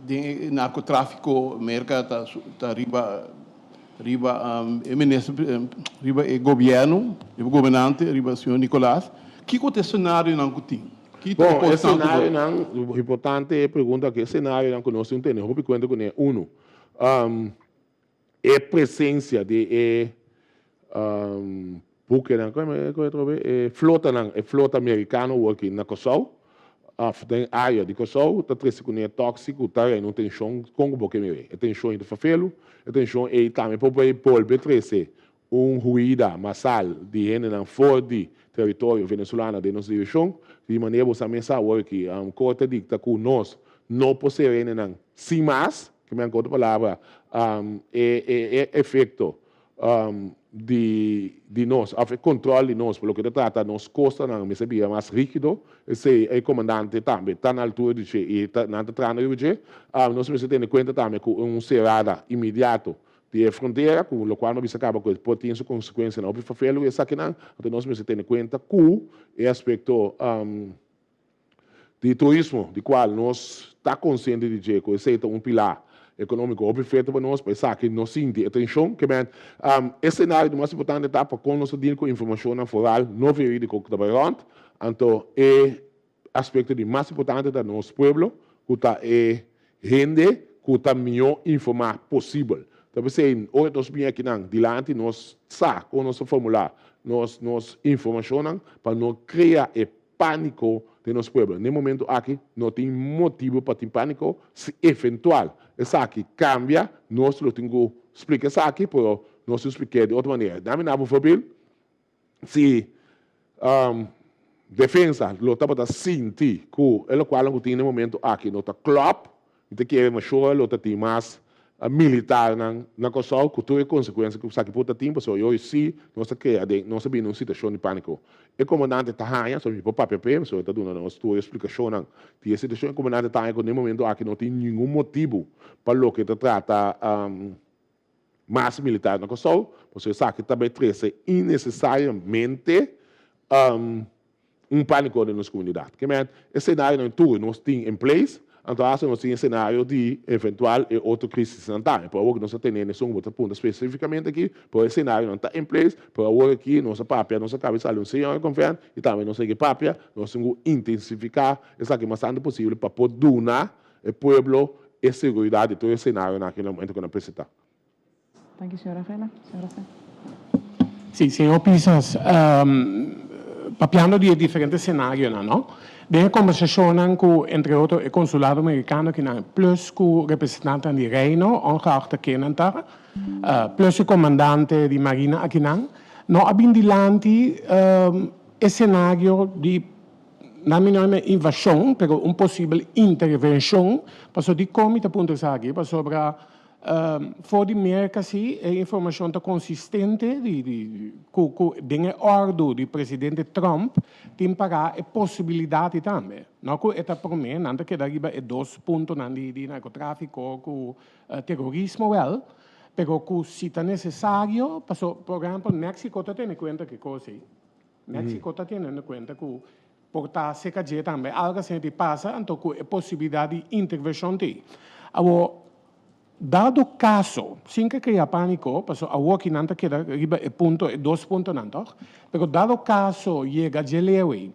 den e narcotrafico, Merca ta riba. Riba e minister, riba e gobierno, riba gobernante, riba señor Nicolaas, kiko ta e scenarionan ku tin? Ki ta e Bon, e kosnan ku bo. scenarionan, importante e pregunta aki, e scenarionan ku nos tin tene hopi kuenta kuné, uno, e presencia di e bukenan, kon e atrobe? E flotanan, e flota merikano awor aki na Kòrsou. òf den área di Kòrsou ta trese kuné tòg si ku ta reina un tenshon kon ku bo ke mir'é. E tenshon ei ta ferfelu, e tenshon ei tambe por bai bolbe trese un huida masal di hendenan for di teritorio venezolano den nos direkshon. Di manera bo sa mes sa awor ki korte dikta ku nos no por sera hendenan sin mas, ke men ku otro palabra e efekto di nos òf e kontròl di nos pa loke ta trata nos kostanan mester bira mas rígido. Esei e komandante tambe ta na altura di dje i nan ta trahando riba dje. Nos mester tene kuenta tambe ku un serada inmediato di e frontera, ku lokual no bisa kaba ku e por tin su konsekuensianan hopi fafelu esakinan. Anto nos mester tene kuenta ku e aspekto di turismo, di kual nos ta konsiente di dje ku esei ta un pilá ekonómiko hopi fuerte pa nos, pa esaki no sinti e tenshon. Ke men, e senario di mas importante ta pa kon nos ta deal ku informashonnan foral no verídiko ku ta bai rònt. Anto e aspekto di mas importante ta nos pueblo ku ta e hende ku ta mihó informá posibel. Ta p'esei ora nos bini akinan dilanti nos sa kon nos ta formulá nos nos informashonnan pa no krea e pániko den nos pueblo. Na e momento aki no tin motibu pa tin pániko, si eventual esaki kambia nos lo tin ku splika esaki pero nos tin splik'é di otro manera. Dami na bo voorbeeld. Si defensa lo tabata sinti ku e lokualnan ku tin na e momento aki no ta klòp, mi ta kere mashora lo ta tin mas militarnan na Kòrsou ku tur e konsekuensia ku esaki por ta tin, pasobra yoy si nos ta krea den nos ta bini un situashon di pániko. E komandante ta haña, so mi por papia p'e, pasobra e ta duna nos tur e splikashonnan di e situashon, e komandante ta haña ku na e momento aki no tin ningun motibu pa loke ta trata mas militar na Kòrsou, pasobra esaki ta bai trese innesesariamente un pániko den nos komunidat. Ke men, e senarionan tur nos tin in place, anto asta nos tin e senario di eventual e otro krisisnan tambe. Por awor ku nos ta tene esun ku bo ta punta spesifikamente aki, pero e senarionan ta in place, pero awor aki nos a papia, nos a kaba di sali un señor konferan i tambe nos a sigui papia, nos tin ku intensifiká esaki mas tantu posibel pa por duna e pueblo e seguridad di tur e scenarionan aki na momento cu nan presenta. Danki señor Rafaela. Señor Rafael. Sí, señor Pisas, papiando di e diferente scenarionan, no? Den e conversacionnan cu entre otro e consulado Mericano akinan plus cu representantenan di Reino, ongeacht kennan ta, plus e comandante di Marina akinan, no a bin dilanti e scenario di Na mi no e invashon, pero un posibel intervenshon. Pasobra dikon mi ta puntra esaki? Pasobra for di Merka si e informashon ta konsistente di di ku ku den e òrdu di presidente Trump tin pará e posibilidat ei tambe. No ku e ta promé, nan ta keda riba e dos puntonan di di narkotráfiko ku terorismo wèl, pero ku si ta nesesario, pasobra por ehèmpel Mexico ta tene kuenta ku e kos ei. Mexico ta teniendo cuenta cu por ta cerca dje tambe algo asina di pasa, anto cu e posibilidad di intervencion t'ey. Awor, dado caso, sin ke crea panico, pasobra awor aki nan ta keda riba e punto, e dos puntonan toch, pero dado caso yega dje leu ey,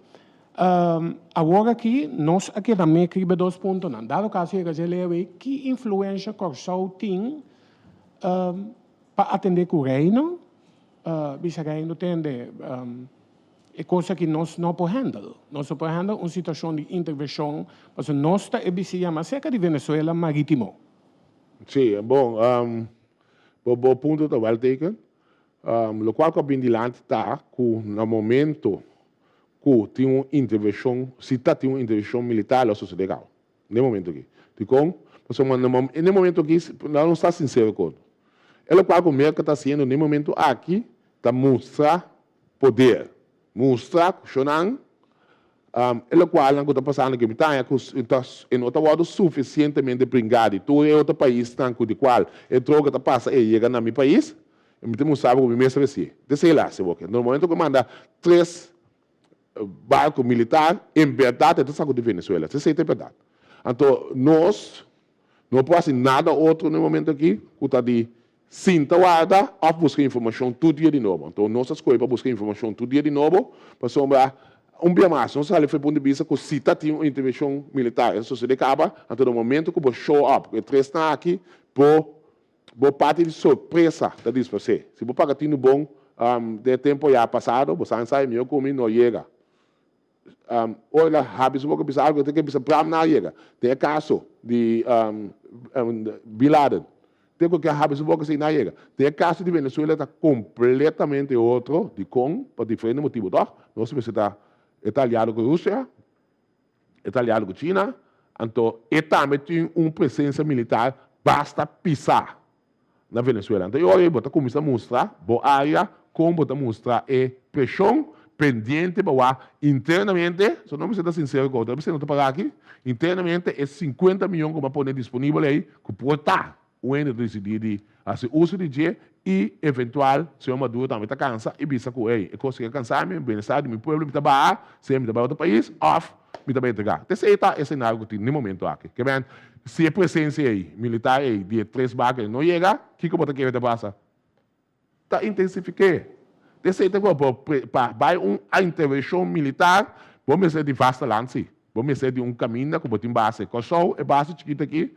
awor aki nos a keda mek riba e dos puntonan, dado caso yega dje leu ey, ki influencia Corsou tin pa atende cu Reino? Bisa Reino tende e cosa ki nos no por handle. Nos no por handle un situacion di intervencion pasobra nos ta e bisiña mas cerca di Venezuela maritimo. Sí, bon, bo bo punto ta well taken. Locual cu a bin dilanti ta cu na momento cu tin un intervencion, si ta tin un intervencion militar lo a sucede gao. N'e momento aki. Dikon? Pasobra n'e momento aki, laga nos ta sinsero ku otro. E lokual ku Merka ta hasiendo n'e momento aki ta mustra poder, mustra ku shonnan e lokualnan ku ta pasando aki. Mi ta haña ku e no ta wòrdu sufisientemente bringá di tur e otro paisnan ku di kual e droga ta pasa e yega na mi pais. Mi ta mustra bo ku mi mes ta hasié. Desei el a hasi bo. Na momento ku e manda tres Barco militar en berdad e ta saco di Venezuela. Esey ta e berdad. Anto nos no por haci nada otro na e momento aki cu ta di sinta warda of busca informacion tur dia di nobo. Anto nos a scoge pa busca informacion tur dia di nobo pasobra un bia mas nos a sali for e punto di bista cu si ta tin un intervencion militar e ta sucede caba, anto na momento cu bo show up cu e tresnan aki bo Bo parti di sorpresa ta disparsé. Si bo paga tinu bon den e tempo ya pasado, bo sa ensai mihó ku mi no yega. Ora el a habri su boka bisa algu, el ta ke bisa Bram nan a yega. Den e kaso di Bin Laden, te ku ke a habri su boka si nan a yega. Den e kaso di Venezuela ta kompletamente otro, dikon? Pa diferente motibu tòg. Nos mester ta e ta aliado ku Rusia, e ta aliado ku China, anto e tambe tin un presensia militar basta pisá na Venezuela. Anto e ora ei bo ta kuminsá mustra bo área kon bo ta mustra e preshon pendiente pa wak internamente, so no mester ta sinsero ku otro, mester no ta para aki, internamente e sinkuenta miyon ku bo a pone disponibel ei ku por ta un hende ta disidí di hasi uso di dje i eventual señor Maduro tambe ta kansa i bisa ku ei e kos ke a kansa mi, bienestar di mi pueblo mi ta baha, sea mi ta bai otro pais òf Mi ta bai entregá. T'esei ta e senario ku tin den momento aki. Ke men, si e presensia ei, militar ei, di e tres barku ei no yega, kiko bo ta kere ta pasa? Ta intensifik'é. T'esei ta ku pa bai un intervenshon militar, bo mester di vasteland si. Bo mester di un kaminda ku bo tin base. Kòrsou, e base chikitu aki,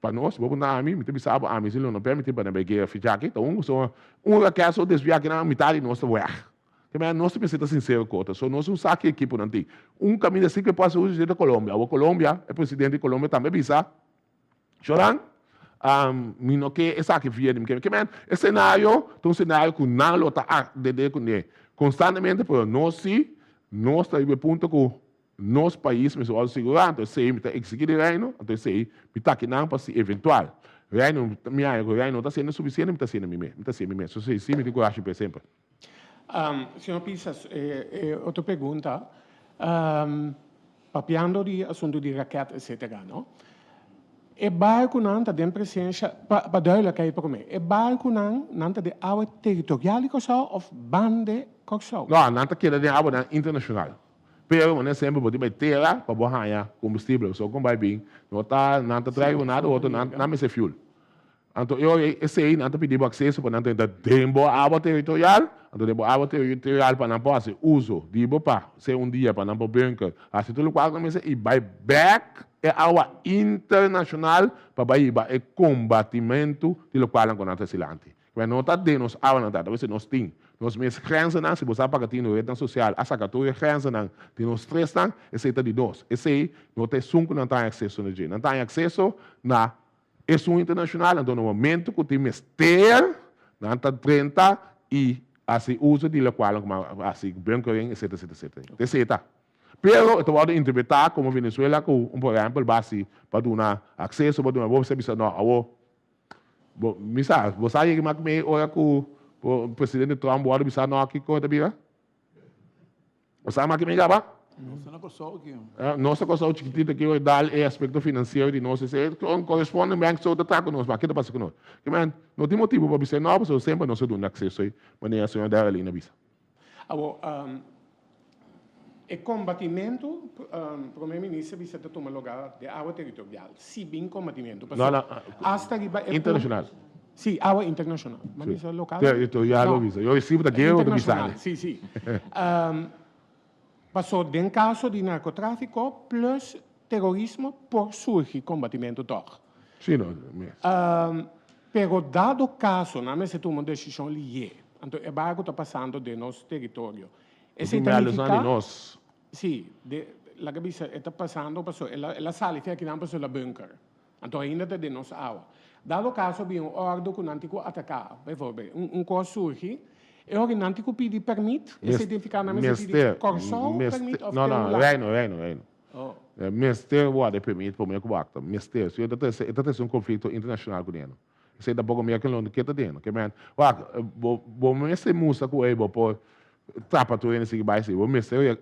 pa nos, bo punta ami, mi ta bisa bo, ami si lo no permití pa nan bai guera ficha aki, ta un so un raket so desviá akinan, mitad di nos ta wèg. Te manera nos ta mester ta sinsero ku otro. So nos un sa ki ekiponan tin. Un kaminda si ku e por hasi uso ta Colombia. Awor Colombia, e presidente di Colombia tambe a bisa, Shoran, mi no ke esaki via di mi. Ke men, e senario ta un senario ku nan lo ta dede kuné konstantemente, pero nos si, nos ta riba e punto ku Nos pais mester wòrdu sigurá, anto esei mi ta eksigí di Reino, anto esei mi ta akinan pa si eventual Reino mi haña ku Reino no ta hasiendo sufisiente, mi ta hasiendo mi mes, mi ta hasié mi mes. So esei sí mi tin kurashi p'e semper. Señor Pisas, e otro pregunta, papiando di asuntu di raket etcetera no, e barkunan ta den presensia, pa duidelijkheid promé, e barkunan nan ta den awa teritorial di Kòrsou òf banda Kòrsou? No, nan ta keda den awanan internashonal. Pero manera semper bo tin bai tera pa bo haña kombustibel. So kon bai bin no ta nan ta trae bo nada otro nan nan mester fuel. Anto e ora esei nan ta pidi bo akseso pa nan ta entra den bo awa teritorial. Anto den bo awa teritorial pa nan por hasi uso di bo pa sea un dia pa nan por bunker hasi tur lokual ku nan mester i bai bek e awa internashonal pa bai hiba e kombatimentu di lokualnan ku nan ta hasi lanti. Pero no ta den nos awanan ta, ta mester nos tin nos mes grenzennan, si bo sa paga tin rednan sosial a saka tur e grenzennan di nos tresnan, esei ta di nos. Esei no ta esun ku nan ta haña akseso na dje. Nan ta haña akseso na esun internashonal, anto na momento ku tin mester nan ta drenta i hasi uso di lokualnan ku a hasi bunkering etcetera etcetera etcetera. Esei ta. Pero e ta wòrdu interpretá komo Venezuela ku un por ehèmpel basi pa duna akseso, pa duna bo mester bisa no awor Bo, mi sa, bo sa yega mak mei ora ku presidente Trump wòrdu bisa no kiko e ta bira? Bo sa mak mei kaba? Nos ta na Kòrsou aki. Nos ta Kòrsou chikitito aki ora dal e aspekto finansiero di nos esei corresponding bank so ta traha ku nos ma ke ta pasa ku nos? Ke men no tin motibu pa bisa no pasobra semper nos a duna akseso ei manera señor Darelyn a bisa. Awor, e kombatimentu, Prome Minister bisa ta tuma lugar den awa teritorial. Si bin kombatimentu, pasobra hasta riba e Internashonal. Si, awa internashonal. Ma bisa lokal? Teritorial bo bisa. Yo resibo ta guera bo ta bisa. Internashonal, si, si. Pasobra den kaso di narkotrafiko plus terorismo por surgi kombatimentu tòg. Si, no, mes. Pero dado kaso nan mester tuma un desishon lié. Anto e barku ta pasando den nos teritorio. Esei ta nifiká. Sí, de, laga bisa, e ta pasando pasobra el a, el a sali fi akinan pasobra el a bunker. Anto ainda ta den nos awa. Dado kaso bin un òrdu ku nan tin ku ataká, bijvoorbeeld, un, un kos surgi, e ora nan tin ku pidi pèrmit, esei ta nifiká nan mester pidi Kòrsou pèrmit òf No, no, Reino, Reino, Reino. Mester wòrdu e pèrmit promé ku bo aktua. Mester. Si e ta trese, e ta trese un konflikto internashonal ku deno. Esei tampoco Merkel no ke ta den. Ke men, wak, bo, bo mester mustra ku ey bo por trapa tur hende sigui bai si. Bo mester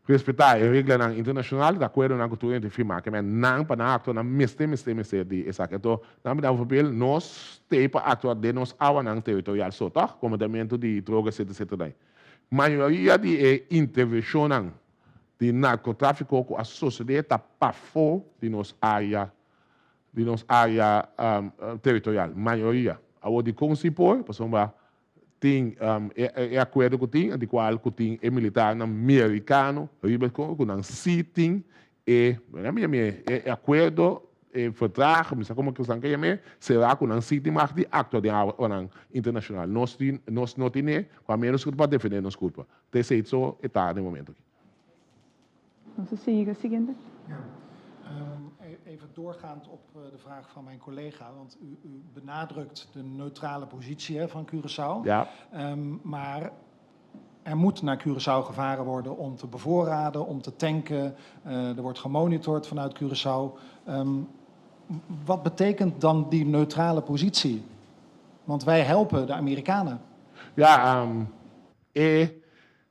respetá e reglanan internashonal, di akuerdonan ku tur hende firmá. Ke men, nan pa nan aktua nan mester, mester, mester di esaki. Anto, nan bira un papel, nos t'ey pa aktua den nos awanan teritorial so, tòg? Kombatimentu di droga, etcetera, etcetera dai. Mayoria di e intervenshonnan di narkotráfiko ku a sosodé ta pafó di nos área di nos área teritorial, mayoria. Awor dikon si por? Pasobra tin e akuerdo ku tin, di kual ku tin e militarnan merikano riba e kongo ku nan si tin e, e akuerdo. e verdrag, mi sa komo ku esnan ke yam'é, será ku nan sí tin mag di aktua den awanan internashonal. Nos tin, nos no tin'é, ku a ménos ku pa defendé nos kurpa. Ta esei so e ta den momento aki. Nos ta sigui ku e siguiente. Ja, even doorgaand op de vraag van mijn collega, want u, u benadrukt de neutrale positie hè, van Curaçao. Ja. Maar er moet naar Curaçao gevaren worden om te bevoorraden, om te tanken. Er wordt gemonitord vanuit Curaçao. Wat betekent dan die neutrale positie? Want wij helpen de Amerikanen. Ja, e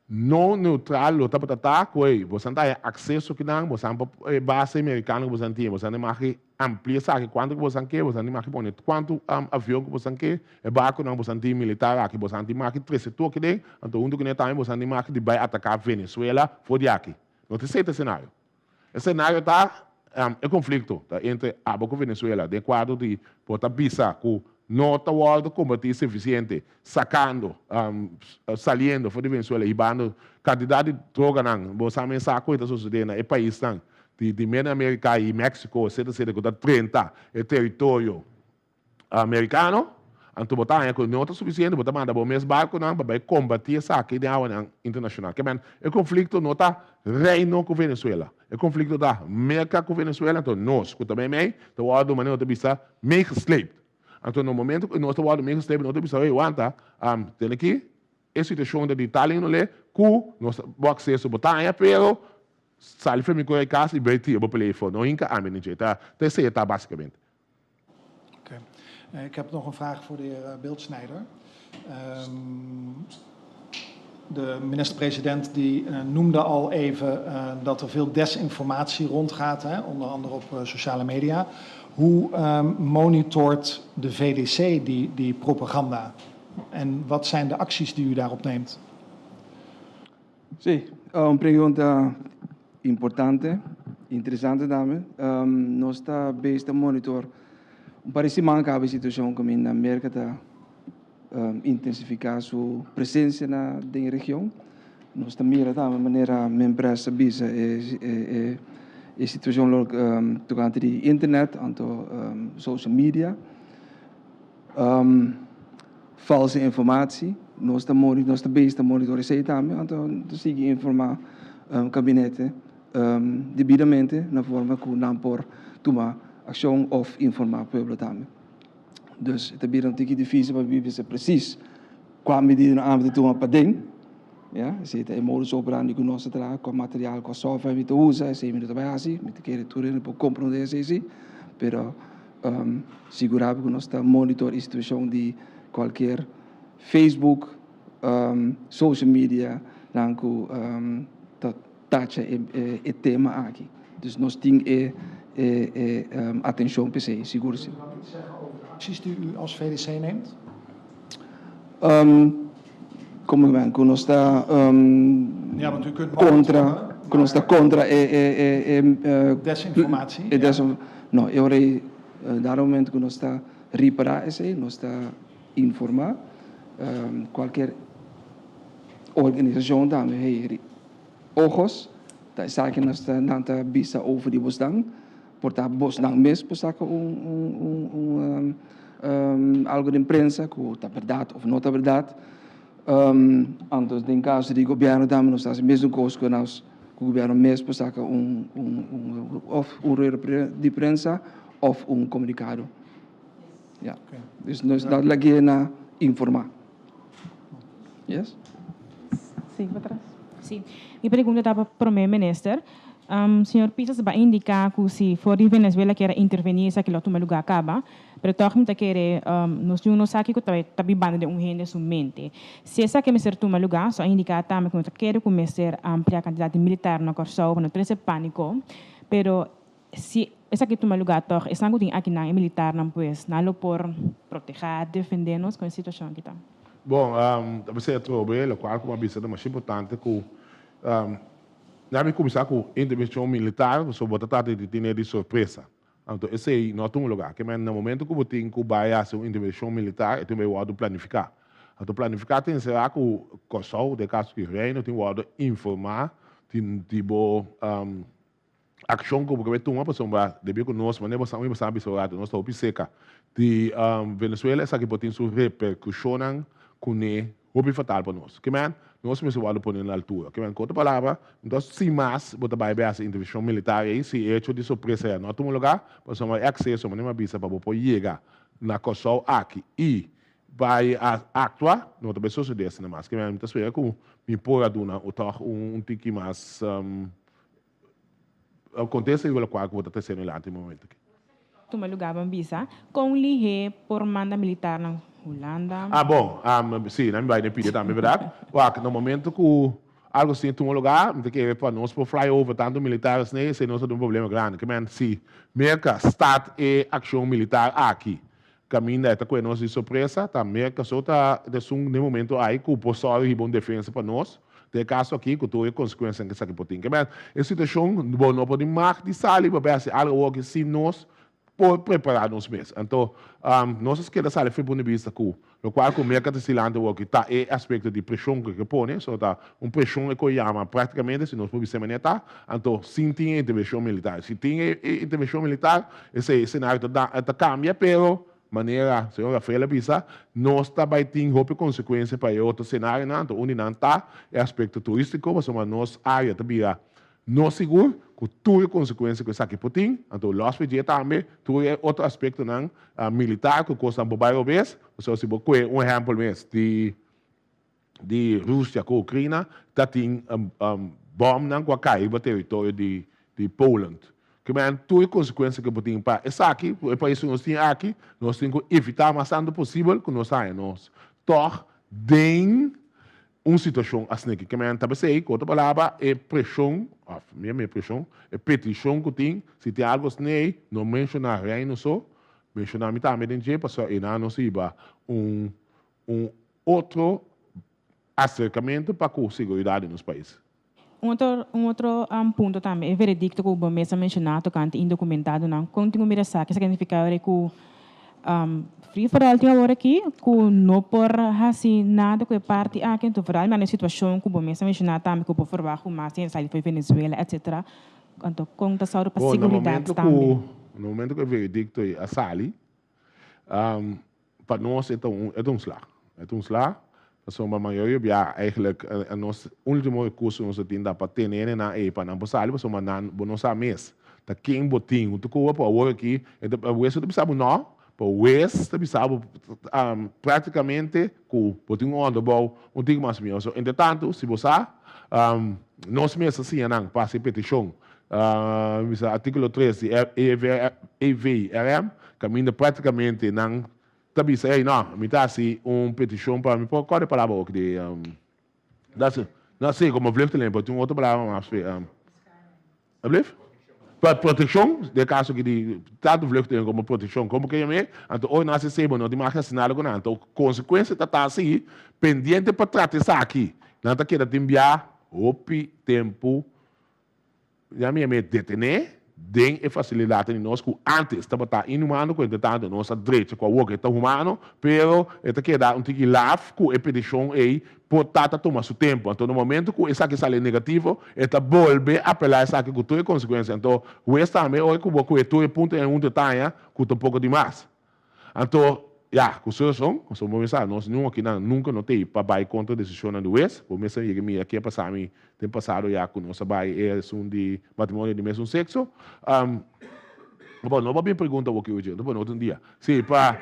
no neutral lo tabata ta ku ei boso ta haña akseso kinan, boso por e base merikano ku boso tin, boso ta mag amplia esaki kuantu ku boso ke, boso tin mag pone kuantu avion ku boso ke, e barkunan boso tin militar aki, boso tin mag trese tur aki den, anto huntu kuné tambe boso tin mag di bai ataká Venezuela for di aki. No ta esei ta e senario. E senario ta e konflikto ta entre abo ku Venezuela den kuadro di bo ta bisa ku no ta wòrdu kombatí sufisiente sakando, saliendo for di Venezuela hibando kantidat di droganan bo sa mesa ku e ta sosodé na e paisnan di Medio Amerika i Mexico etcetera etcetera ku ta drenta e teritorio Americano, anto bo ta haña cu no ta suficiente, bo ta manda bo mes barconan pa bay combati esaki den awanan internacional. Ke men, e conflicto no ta Reino cu Venezuela, e conflicto ta Merca cu Venezuela, anto nos cu ta meimei ta wordo, manera no ta bisa, meegesleept. Anto na momento cu nos ta wordo meegesleept, no ta bisa, hey, wanta, tene aki e situacion ta di tal indole cu nos ta bo acceso bo ta haña, pero sali for mi cu e cas y bay tira bo pelea afo, no hinca ami den dje. Ta esey ta basicamente. Oké. Ik heb nog een vraag voor de heer Bildsnijder. De minister-president die noemde al even dat er veel desinformatie rondgaat, hè, onder andere op sociale media. Hoe monitort de VDC die propaganda? En wat zijn de acties die u daarop neemt? Sí, un pregunta importante, interesante tambe. Nos ta bezig ta monitor un par di siman caba e situacion caminda Merca ta intensifica su presencia na den e region. Nos ta mira tambe manera Mempress a bisa e e situacion lo tocante di internet anto social media. False informatie. Nos ta moni nos ta bezig ta monitoris'é tambe, anto ta sigui informá kabinete debidamente na forma ku nan por tuma akshon òf informá pueblo tambe. Dus e ta bira un tiki difísil pa bisa presis kua medida nan ta tuma paden, ya, esei ta e modus operandi ku nos ta traha, kua material, kua software mi ta usa, esei mi no ta bai hasi, mi ta kere tur hende por komprondé esei si, pero Sigurá bo ku nos ta monitor e situashon di kualkier Facebook, social media nan ku ta tacha e tema aki. Dus nos tin e atenshon pa esei, sigur si. Kunt u dan iets zeggen over de acties die u als VDC neemt? Komo ku ku nos ta Ja, want u kunt kontra, ku nos ta kontra e Desinformatie. E desinformatie. No, e ora ei, dado momento ku nos ta ripará esei, nos ta informá kualker organisashon tambe, hey, ojos, ta esaki nos ta, nan ta bisa over di bosnan, por ta bosnan mes por saka un un un un algu den prensa ku ta bèrdat òf no ta bèrdat. Anto den kaso di gobièrnu tambe nos ta hasi mesun kos ku nos. Ku gobierno mes por saka un un un of un rueda di prensa of un komunikado. Ya. Dus nos ta lag'é na informá. Yes. Sigui pa tras. Sí. Mi pregunta ta pa Prome Minister. Señor Pisas ba indica cu si for di Venezuela kier a interveni esaki lo tuma lugar caba. Pero tòg mi ta kere nos niun no sa kiko ta ta bibando den un hende su mente. Si esaki mester tuma lugá, so a indiká tambe ku no ta kere ku mester amplia kantidat di militar na Kòrsou pa no trese pániko. Pero si esaki tuma lugá tòg esnan ku tin akinan, e militarnan pues, nan lo por protehá, defendé nos kon e situashon aki ta. Bon, ta bisa atrobe lokual ku mi a bisa ta masha importante ku nan a kuminsá ku intervenshon militar pasobra bo ta trata di tene di sorpresa. Anto esei no a tuma lugar. Ke men na momento ku bo tin ku bai hasi un intervenshon militar e tin bai wòrdu planifiká. Anto planifiká ta enserá ku Kòrsou, den kaso di Reino, tin wòrdu informá di bo. Akshon ku bo ke tuma pasobra debí ku nos manera bo sa mi bo sa bisa rato nos ta hopi seka di Venezuela esaki por tin su reperkushonnan kuné hopi fatal pa nos. Ke men nos mester wòrdu pone na altura. Ke men ku otro palabra enton sin mas bo ta bai bai hasi intervenshon militar ei si e hecho di sorpresa ya no a tuma lugá pasobra e akseso manera mi a bisa pa bo por yega na Kòrsou aki i bai a aktua no ta bai sosodé asina mas. Ke men mi ta spera ku mi por a duna tòg un tiki mas. Contesta riba locual cu bo ta trece dilanti e momento aki. Tuma lugar ban bisa con lihé por manda militarnan Hulanda. Ah bon, si, nan mi bai den pidi tambe berdad. Wak, na momento cu algo asina tuma lugar, mi ta kere pa nos por fly over tanto militar asina, esey nos ta den un problema grandi. Ke men, si Merca start e accion militar aki, caminda e ta coge nos di sorpresa, ta Merca so ta esun den momento ay cu por sòru hiba un defensa pa nos, den e caso aki cu tur e consecuencianan cu esaki por tin. Kebien, e situacion bo no por tin mag di sali pa bay haci algo awor aki sin nos por prepara nos mes. Anto, nos a keda sali for e punto di bista cu locual cu Merca ta stilante awor aki ta e aspecto di presion cu e ke pone, so ta un presion e cu e yama practicamente, si nos por bisa e manera ta, anto sin tin e intervencion militar. Si tin e intervencion militar, esey e scenario ta ta cambia, pero manera señor Rafael a bisa, nos ta bay tin hopi consecuencia pa e otro scenarionan, anto un di nan ta e aspecto turistico, pasobra nos area ta bira no sigur, cu tur e consecuencia cu esaki por tin, anto los pa dje tambe tur e otro aspectonan militar cu cosnan por bay robes, pasobra si bo coge un ehempel mes di di Rusia ku Ukrina ta tin bòmnan ku a kai riba teritorio di di Poland. Ke manera tur e konsekuensia ku por tin pa esaki, ku e pais ku nos tin aki, nos tin ku evitá mas tantu posibel ku nos haña nos tòg den un situashon asin'aki. Ke manera ta p'esei, ku otro palabra, e preshon, òf mira mi e preshon, e petishon ku tin, si tin algu asin'ei, no menshoná Reino so, menshoná mi tambe den dje, pasobra einan nos hiba un Un otro aserkamentu pa ku seguridat di nos pais. Un otro un otro punto tambe, e veredikto ku bo mes a menshoná tokante indokumentadonan. Kon tin ku mira esaki? Esaki nifiká ora ku free for all tin awor aki ku no por hasi nada ku e parti aki. Anto vooral mira e situashon ku bo mes a menshoná tambe ku bo ferwagt ku mas hende sali for Venezuela etcetera. Anto kon ta sòru pa Bon, na seguridat momento tambe? ku na momento ku e veredikto ei a sali, Pa nos e ta un e ta un sla. E ta un sla pasobra mayoria bia eigenlijk nos ultimo recurso nos ta tin ta pa tene hendenan ey pa nan por sali pasobra nan bo no sa mes ta ken bo tin hunto cu bo por awor aki e ta hues ta bisa bo no pero hues ta bisa bo practicamente cu bo tin un onderbouw un tiki mas mihor. So entre tanto si bo sa nos mes ta siña nan pa haci peticion Bisa artíkulo tres di EVRM kaminda práktikamente nan ta bisa, ey no, mi ta hasi un petishon pa, mi por kòrda e palabra oki di, no si, komo vluchteling, pero tin un otro palabra mas fe, alblief? Pa protekshon, den e kaso aki di tantu vluchteling komo protekshon, komo ke yam'é, anto ora nan hasi esei bo no tin mag hasi nada ku nan, anto konsekuensia ta ta si, pendiente pa trata esaki, nan ta keda tin bia hopi tempu. Ya mi a me detené den e fasilidatnan di nos ku ántes tabata inhumano, ku entretantu nos a drecha ku awor ku e ta humano, pero e ta keda un tiki laf ku e petishon ei por ta ta tuma su tempu. Anto na momentu ku esaki sali negativo, e ta bolbe apelá esaki ku tur e konsekuensia. Anto hues tambe ora ku bo kue tur e puntonan huntu e ta haña ku ta un poko dimas. Anto, ya, ku su rason, pasobra bo mester sa, nos niun akinan nunka no t'ei pa bai kontra desishonnan di hues. Bo mester yega mira ke a pasa mi den pasado ya ku nos a bai e asun di matrimonio di mesun sekso. Bo no por bin pregunta awor ki oye, no por otro dia. Si, pa,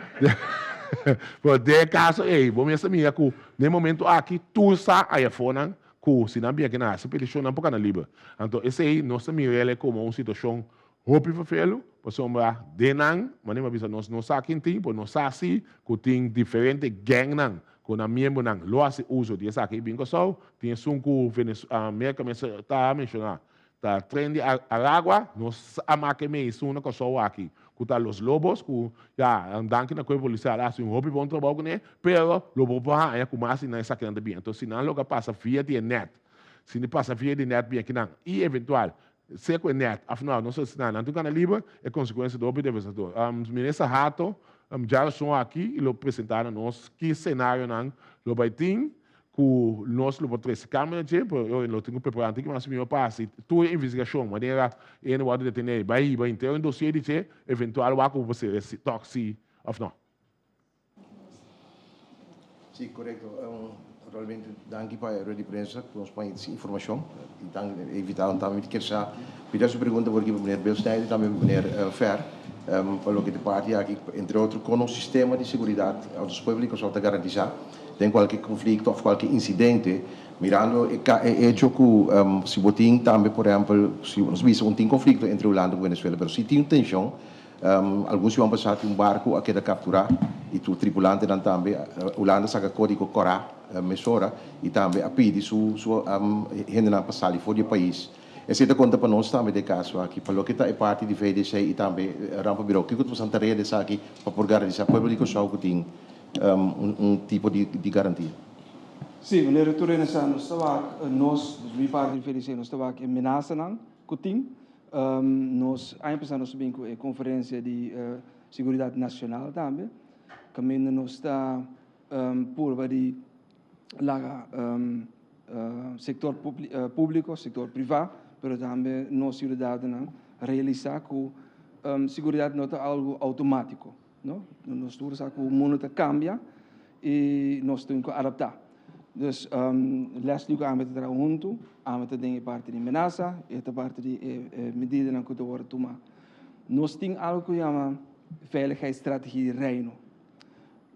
pero den e kaso ei, bo mester mira ku den e momento aki tur sa ayafonan ku si nan bin akinan hasi petishon nan por kana liber. Anto esei nos ta mir'el komo un situashon Hopi ferfelu, pasobra den nan, manera mi a bisa nos no sa ken tin, pero nos sa si ku tin diferente gangnan ku nan miembronan lo hasi uso di esaki i bin Kòrsou. Tin esun ku Merka mes ta menshoná, ta Tren di Aragua, nos a make mei esun na Kòrsou aki ku ta Los Lobos ku ya danki na Kuerpo Polisial a hasi un hopi bon trabou kuné, pero lo bo por haña ku mas di nan esakinan ta bin. Entonces si nan logra pasa via di e nèt, si nan pasa via di nèt bin akinan i eventual Sea ku e nèt òf nò, nos ta asina, nan tin gana liber, e konsekuensia ta hopi devastador. Minister Hato djarason aki i lo presentá na nos ki senarionan lo bai tin. ku nos lo por trese kambio na dje, pero lo tin ku prepará un tiki mas mihó pa hasi tur e investigashon manera e hende wòrdu detené i bai hiba henter un dosié di dje, eventual wak ku bo por sera si tòg si òf nò. Sí, korekto. Naturalmente danki pa e rueda di prensa ku nos por haña informashon i danki e invitadonan tambe. Mi ta kier sa pida su pregunta por aki pa meneer Bill Snyder i tambe meneer Fer pa loke ta parti aki entre otro kon nos sistema di seguridat òf nos pueblo di Kòrsou ta garantisá den kualke konflikto òf kualke insidente mirando e e echo ku si bo tin tambe por ehèmpel si nos bisa un tin konflikto entre Hulanda ku Venezuela pero si tin un tenshon Algun siman pasá tin un barku a keda kapturá i tur tripulantenan tambe. Hulanda saka kódigo kòrá mesora i tambe a pidi su su hendenan pa sali for di e pais. Esei ta konta pa nos tambe den e kaso aki. Pa loke ta e parti di VDC i tambe Rampenbureau, kiko ta pasan tarea di esaki pa por garantisá pueblo di Kòrsou ku tin un tipo di garantia? Sí, meneer Turena sa, nos ta wak, nos, dus mi parti di VDC, nos ta wak e menasanan ku tin. Nos aña pasá nos a bin ku e konferensia di seguridat nashonal tambe, kaminda nos ta purba di laga sektor públiko, sektor privá, pero tambe nos siudadanonan realisá ku seguridat no ta algu outomátiko, no. Nos tur sa ku mundu ta kambia i nos tin ku adaptá. Dus Leslie ku ami ta traha huntu, ami ta den e parti di menasa, e ta parti di e medidanan ku ta wòrdu tumá. Nos tin algu ku yama Veiligheidsstrategie Reino.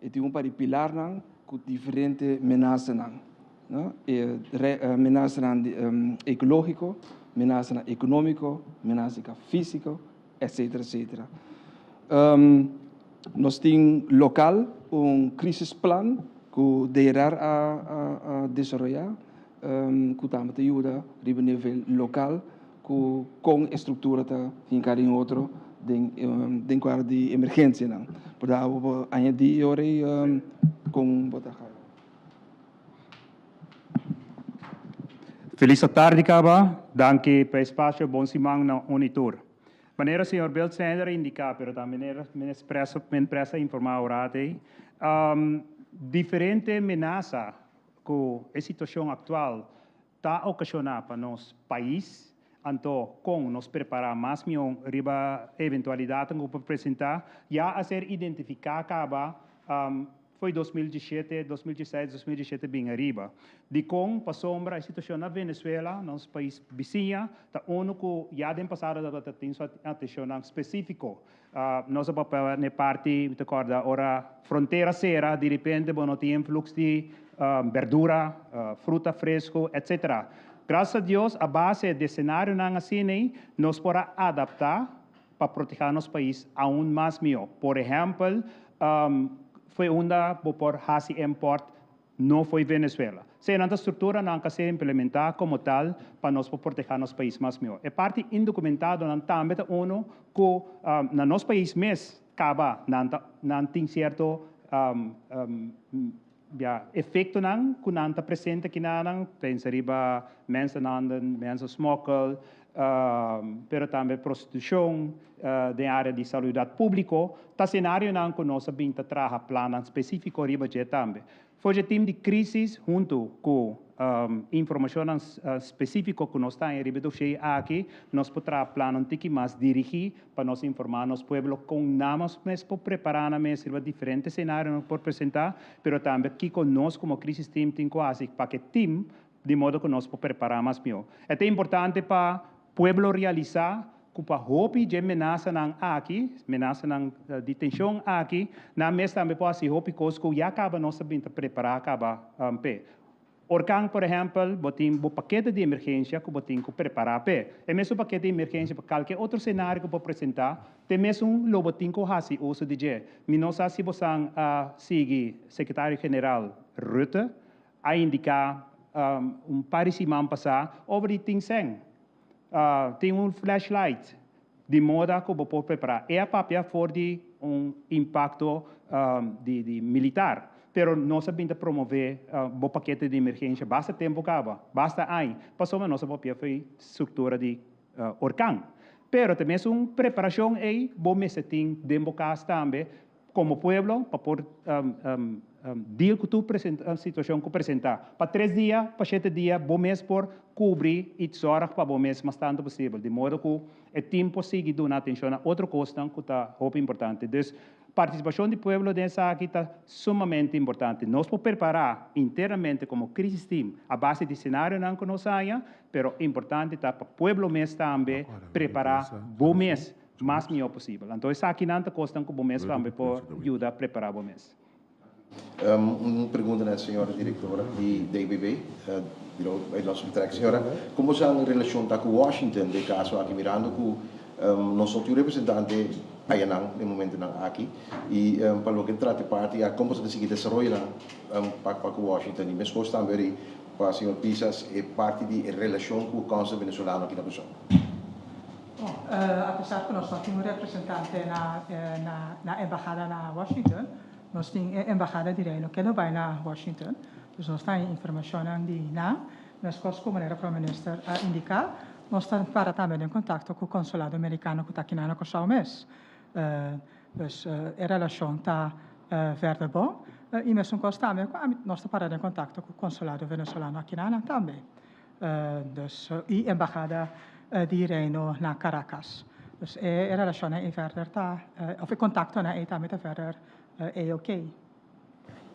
E tin un par di pilarnan ku diferente menasanan, no? E menasanan ekológiko, menasanan ekonómiko, menasanan físiko, etcetera, etcetera. Nos tin lokal un crisisplan ku DRR a a desaroyá ku tambe ta yuda riba nivel lokal ku kon e struktura ta hinká den otro den den kuadro di emergensianan. Por da bo por añadí e ora ei kon bo ta haña. Felis atardi kaba, danki pa e spasio, bon siman na un i tur. Manera señor Bill Snyder a indica, pero tambe men presa a informa awor ei, diferente menasa cu e situacion actual ta ocasiona pa nos pais, anto con nos prepara mas mion riba eventualidadnan cu por presenta, ya a ser identifica caba Foi 2017, 2016, 2017 bin ariba. Dikon? Pasobra e situashon na Venezuela, nos pais bisiña, ta unu ku ya den pasado tabata tin su atenshonnan spesífiko. Nos a papia na e parti, mi ta kòrda, ora frontera sera, direpente bo no tin influks di berdura, fruta fresku, etcetera. Grasas a Dios, a base di senarionan asina ei, nos por a adaptá pa protehá nos pais aun mas mihó. Por ehèmpel, foi unda bo por hasi import no foi Venezuela. Sea nan ta strukturanan ka ser implementá komo tal pa nos por protehá nos pais mas mihó. E parti indokumentadonan tambe ta unu ku na nos pais mes kaba nan ta nan tin sierto Ya, efektonan ku nan ta presente kinanan, pensa riba mensenhandel, mensensmokkel, pero tambe prostitushon den área di salubridat públiko, ta senarionan ku nos a bin ta traha plannan spesífiko riba dje tambe. For dje tim di krísis huntu ku informashonnan spesífiko ku nos ta haña riba e doshé aki, nos por traha plannan tiki mas dirigí pa nos informá nos pueblo kon nan nos mes por prepará nan mes riba diferente senarionan ku por presentá, pero tambe kiko nos komo Crisis Team tin ku hasi pa ku e team di modo ku nos por prepará mas mihó. E ta importante pa pueblo realisá ku pa hopi dje menasanan aki, menasanan di tenshon aki, nan mes tambe por hasi hopi kos ku ya kaba nos ta bin ta prepará kaba p'e. Orkan, por ehèmpel, bo tin bo pakete di emergensia ku bo tin ku prepará p'e. E mesun pakete di emergensia pa kalke otro senario ku por presentá, te mesun lo bo tin ku hasi uso di dje. Mi no sa si bosan a sigui Sekretario General Rutte a indiká un par di siman pasá over di tin sèn. Tin un flashlight di moda ku bo por prepará. E a papia for di un impakto di militar, pero nos a bin ta promové bo pakete di emergensia basta tempu kaba, basta aña, pasobra nos a papia for di struktura di orkan. Pero ta mesun preparashon ei bo mester tin den bo kas tambe. komo pueblo pa por deal ku tur situashon ku presentá. Pa tres dia, pa shete dia bo mes por kubri i sòrg pa bo mes mas tantu posibel, di modo ku e tim por sigui duna atenshon na otro kosnan ku ta hopi importante. Dus partisipashon di pueblo den esaki ta sumamente importante. Nos por prepará internamente komo crisis team a base di senarionan ku nos haña, pero importante ta pa pueblo mes tambe prepará bo mes mas mihó posibel. Anto esakinan ta kosnan ku bo mes tambe por yuda prepará bo mes. Un pregunta na e señora directora di DBB, Bureau Buitenlandse Betrekking. Señora, con bo sa relacion ta cu Washington den caso aki mirando cu nos no tin un representante ayanan den momentonan aki y pa loke trata e parti ya con bo sa ta sigui desaroyonan pa cu Washington y mescos tambe ori pa señor Pisas e parti di e relacion cu Council Venezolano aki na Curaçao. Bon, apesar cu nos no tin un representante na na embahada na Washington, Nos tin e embahada di Reino keda bai na Washington, dus nos ta haña informashonnan di nan. Meskos ku manera Prome Minister a indiká, nos ta para tambe den kontakto ku konsulado merikano ku ta akinan na Kòrsou mes. Dus e relashon ta verder bon. I mesun kos tambe ku ami nos ta para den kontakto ku konsulado venezolano akinan tambe. Dus i embahada di Reino na Caracas. Dus e relashonnan ei verder ta, of e kontaktonan ei tambe ta verder ei oké.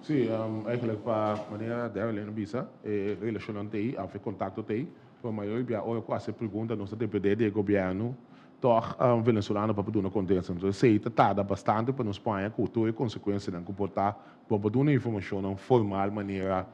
Sí, eigenlijk pa manera Derlyn a bisa, e relashonnan ta ei, of e kontakto ta ei, pero mayoria bia ora ku hasi e pregunta nos ta dependé di e gobièrnu tòg venezolano pa por duna kontesta. Entonces esei ta tarda bastante pa nos paña ku tur e konsekuensianan ku por ta bo por duna informashonnan formal manera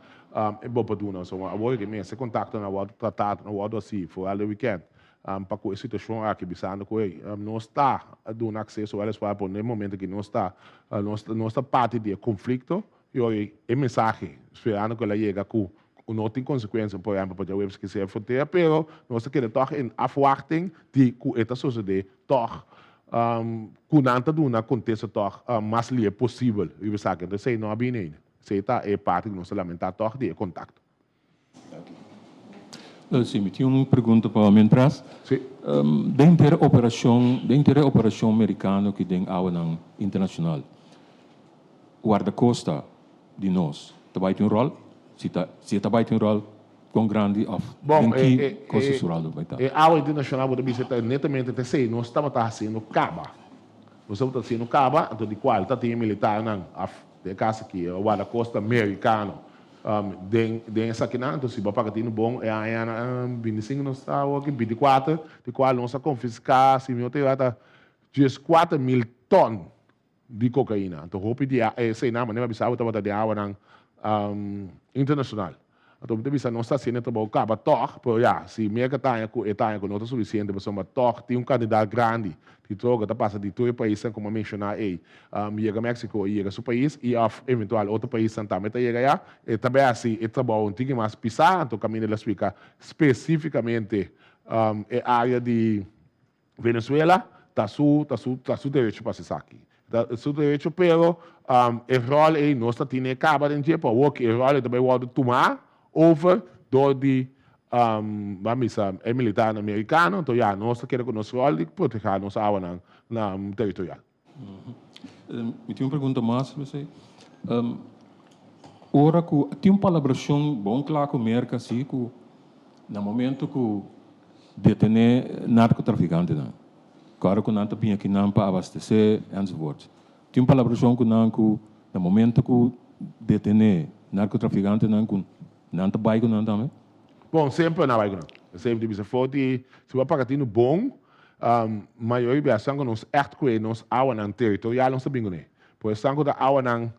e bo por duna. So awor ke mester kontaktonan a wòrdu tratá, a wòrdu hasi foral e wikènt pa ku e situashon aki bisando ku ey nos ta duna akseso wèliswar por na e momento ki nos ta nos ta parti di e konflikto i ora e mensahe sperando ku el a yega ku no tin konsekuensia por ehèmpel pa djaweps ki sea e frontera pero nos ta keda tòg en afwachting di ku e ta sosodé tòg ku nan ta duna kontesta tòg mas lie posibel riba esaki. Entonces esei no a bini ainda. Esei ta e parti ku nos ta lamentá tòg di e kontakto. Sí, mi tin un pregunta pa Mientras. Sí. Den henter operashon, den henter e operashon merikano ki den awanan internashonal, Guardacosta di nos ta bai tin un ròl? Si ta, si e ta bai tin un ròl, kon grandi òf Bon, den e, ki e, kos e, su ròl lo bai ta? e awa internashonal bo ta bisa ta netamente ta esei nos tabata hasiendo kaba. Nos tabata hasiendo kaba, anto di kual ta tin e militarnan af den e kas aki, e guardacosta merikano den den esakinan. Anto si bo a paga tinu bon e aña bintisinko nos ta awor aki, bintikuater, di kual nos a konfiská, si mi no ta erá ta dieskuater mil tòn di kokaina. Anto hopi di eseinan, manera mi a bisa bo, tabata den awanan internashonal. Anto mi ta bisa nos ta hasiendo e trabou kaba tòg, pero ya, si Merka ta haña ku e ta haña ku no ta sufisiente pasobra tòg tin un kantidat grandi di droga ta pasa di tur e paisnan ku mi a menshoná ei, yega Mexico i yega su pais i òf eventual otro paisnan tambe ta yega ya, e ta bai hasi e trabou un tiki mas pisá. Anto kaminda el a splika spesífikamente e área di Venezuela ta su ta su ta su derecho pa haci esaki. Ta su derecho pero e rol ey nos ta tine caba den dje pa awor ki e rol ey ta bay wordo tuma over door di ban bisa e militarnan americano enton ya nos ta keda cu nos rol di proteha nos awanan na territorial. Mi tin un pregunta mas, José. Ora ku tin un palabrashon bon kla ku Merka si ku na momento ku detené narkotrafikantenan, ku ora ku nan ta bini akinan pa abastesé enzovoorts, tin un palabrashon ku nan ku na momento ku detené narkotrafikantenan ku nan ta bai ku nan tambe? Bon, semper nan a bai ku nan. Semper ta bisa for di si bo a paga tinu bon, Mayoria bia esnan ku nos ègt kue nos awanan teritorial nos ta bin kuné. Por esnan ku ta awanan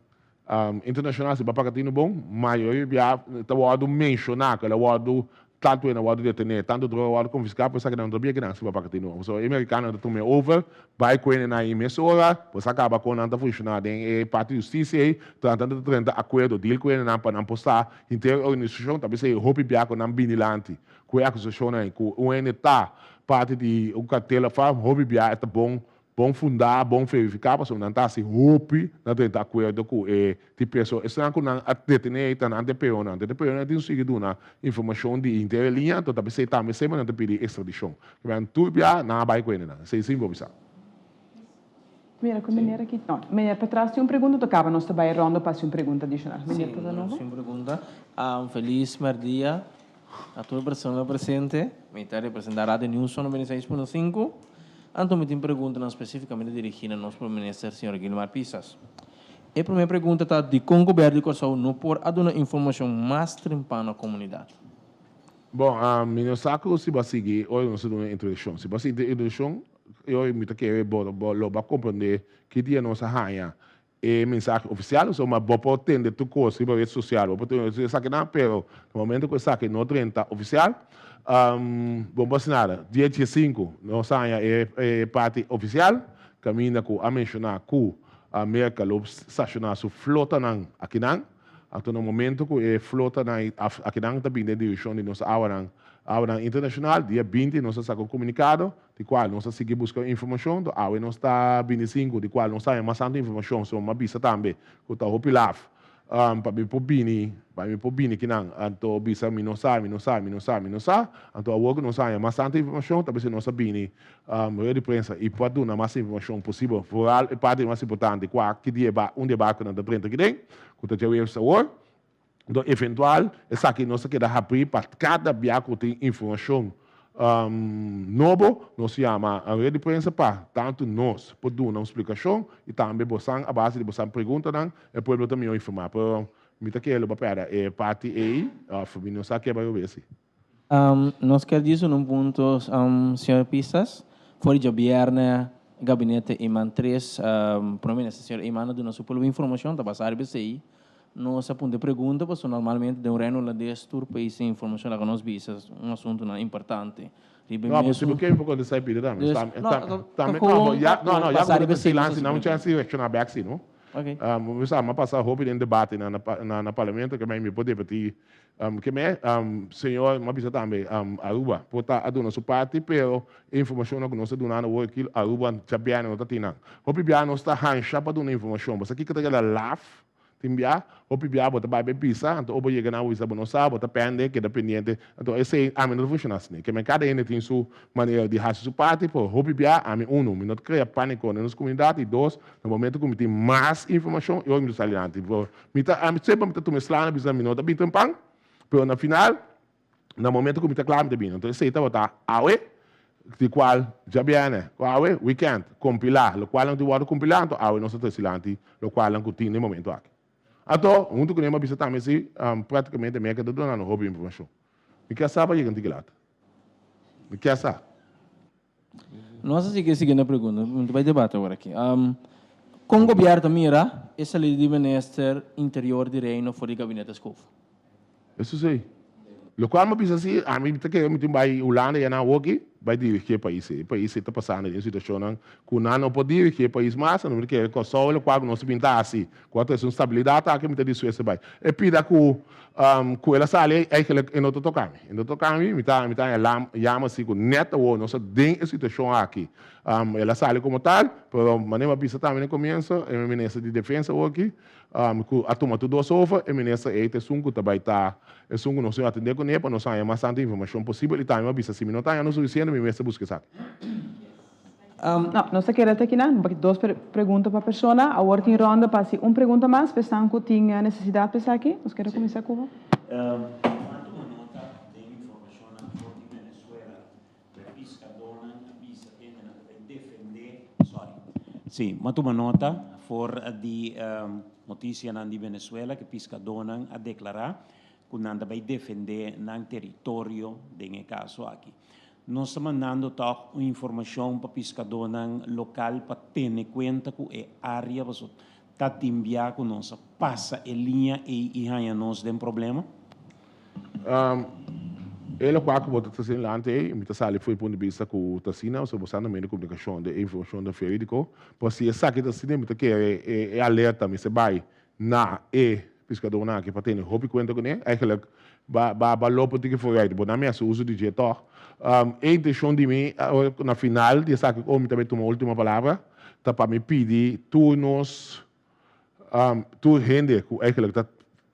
internashonal si bo a paga tinu bon, mayoria bia ta wòrdu menshoná ku el a wòrdu tantu el a wòrdu detené, tantu droga a wòrdu konfiská, por esaki nan no ta bia kinan si bo a paga tinu bon. Pasobra e merikanonan ta tuma e over, bai kuene nan ei mesora, por sa kaba kon nan ta funshoná den e parti di hustisia ei, trata ta drenta akuerdo, deal kuene nan pa nan por sa henter e organisashon ta bisa e hopi bia ku nan bini lanti ku e akusashonnan ei ku un hende ta Parti di un kartel afa hopi bia e ta bon bon fundá, bon verifiká pasobra nan ta hasi hopi na drenta akuerdo ku e tipo. Esnan ku nan a detené ei ta nan te peonan. Te peonan tin sigui duna informashon di henter e liña, anto ta p'esei tambe semper nan ta pidi ekstradishon. Kiba nan tur bia nan a bai ku hendenan. Esei sin bo bisa. Mira ku meneer aki, no, meneer patras tin un pregunta, to kaba nos ta bai rondo pa hasi un pregunta adishonal. Sí, Meneer Portanova. nos tin un pregunta. Felis merdia a tur persona presente. Mi ta representa Radio Nieuws 96.5. Anto mi tin preguntanan spesifikamente dirigí na nos Prome Minister señor Gilmar Pisas. E prome pregunta ta dikon Gobierno di Kòrsou no por a duna informashon mas trempan na komunidat? Bon, mi no sa ku si bo a sigui ora nos a duna e introdukshon. Si bo a sigui e introdukshon, e ora mi ta kere bo bo lo bo a komprendé ki dia nos a haña e mensahe ofisial. So, ma bo por tende tur kos riba ret sosial, bo por tende tur esakinan, pero na momento ku esaki no drenta ofisial, bo no por hasi nada. Dia diesinku nos a haña e e parti ofisial kaminda ku a menshoná ku Merka lo stashoná su flotanan akinan. Anto na momento ku e flotanan akinan ta bini den direkshon di nos awanan, awanan internashonal, dia 20 nos a saka un komunikado di kual nos a sigui buska informashon, to awe nos ta 25 di kual nos ta haña mas tantu informashon, so mi a bisa tambe ku ta hopi laf pa mi por bini, pa mi por bini kinan, anto bisa mi no sa, mi no sa, mi no sa, mi no sa, anto awor ku nos a haña mas tantu informashon ta bisa nos a bini Rueda di prensa y por duna mas informacion posibel, vooral e parti mas importante cua ki dia un di e barconan ta drenta kiden, cu ta djaweves awor. Enton eventual esaki nos ta keda habri pa cada bia cu tin informacion nobo nos yama rueda di prensa pa tanto nos por duna un splicacion y tambe bosan a base di bosan preguntanan e pueblo ta miho informa. Pero mi ta kere lo pa pera e parti ey of mi no sa keba yo besi. Nos kier djis un punto, señor Pisas. For di djabièrnè gabinete Eman 3, Prome Minister señor Eman a duna su pueblo informacion, ta basa riba esey. Nos a punta e pregunta pasobra normalmente den un Reino Hulandes tur pais tin informacion laga nos bisa un asuntunan importante. Riba e No, mesun. si bo ke mi por contesta e pida tambe. Dus, Tambe, no, tambe, ta tambe, no, gewoon bo ya, no, no, ya basa bo riba ta esey nos silansi, a nan un pregunta. chance di reacciona bek si, no? Ok. Mi sa, mi a pasa hopi den debate na na na parlamento ke mi por debati Ke me, señor, mi a bisa tambe, Aruba por ta a duna su parti, pero e informacionnan cu nos ta dunando awor aki, Aruba djabièrnè no ta tin nan. Hopi bia nos ta hansha pa duna informacion. Bo sa kico ta keda laf tin bia? Hopi bia bo ta bai bay bisa, anto ora bo yega nan bo bisa bo no sa, bo ta pende, keda pendiente. Anto esey ami no ta funciona asina. Ke men cada hende tin su manera di haci su parti, pero hopi bia ami uno, mi no ta crea panico den nos comunidad y dos, na momento cu mi tin mas informacion, e ora mi ta sali dilanti. Mi ta, ami semper mi ta tuma e sla na bisa mi no ta bin trempan, pero na final, na momento ku mi ta kla mi ta bini. Anto esei tabata awe, di kual djabièrnè ku awe, weekend, kompilá lokualnan tin wòrdu kompilá, anto awe nos ta trese dilanti lokualnan ku tin na e momento aki. Anto, huntu ku ne mi a bisa tambe si, praktikamente Merka ta duna nos hopi informashon. Mi kier sa pa yega tin kilat. Mi kier sa. Nos a sigui e siguiente pregunta, mi ta bai debate awor aki. Kon gobierno ta mira e salida di minister interior di Reino for di gabinete Schoof? Eso si. Locual mi a bisa si, ami ta kere mi tin bai Hulanda ya nan awoki, bai dirigi e pais ei. E pais ei ta pasando den situacionnan cu nan no por dirigi e pais mas, mi ta kere Kòrsou locual cu nos a bin ta haci, cu a trece un stabilidad aki, mi ta dispuesto bai. E pida cu Cu el a sali eigenlijk e no ta toca mi. E no ta toca mi, mi ta mi ta haña yama si cu net awor nos ta den e situacion aki. El a sali como tal, pero manera mi a bisa tambe na e comienzo, e minister di defensa awor aki, cu a tuma tur dos over, e minister ey ta esun cu ta bay ta esun cu nos tin atende cune pa nos haña mas tanto informacion posibel y tambe mi a bisa si mi no ta haña no suficiente mi mester busca esaki. No, nos ta keda te akinan. Dos pregunta pa persona. Awor tin ronda pa hasi un pregunta mas pa esnan ku tin nesesidat pa esaki. Nos kere kuminsá ku bo. M'a tuma nota den informashonnan for di Venezuela ku e piskadónan a bisa hendenan ta bai defendé, sorry, sí, m'a tuma nota for di notisianan di Venezuela ku e piskadónan a deklará ku nan ta bai defendé nan teritorio den e kaso aki. Nos ta mandando tòg un informashon pa piskadónan lokal pa tene kuenta ku e área pasobra ta tin bia ku nos a pasa e liña ei i haña nos den problema. E lokual ku bo ta trese dilanti ei, mi ta sali for di punto di bista ku ta asina, pasobra bo sa na medio di komunikashon de e informashon ta verídiko, pero si esaki ta asina mi ta kere e alerta mester bai na e piskadónan aki pa tene hopi kuenta kuné. Eigenlijk ba ba ba lopo tiki vooruit, bo nan mi hasi uso di dje tòg. E intenshon di mi na final di esaki ku mi ta bai tuma último palabra ta pa mi pidi tur nos tur hende ku eigenlijk ta.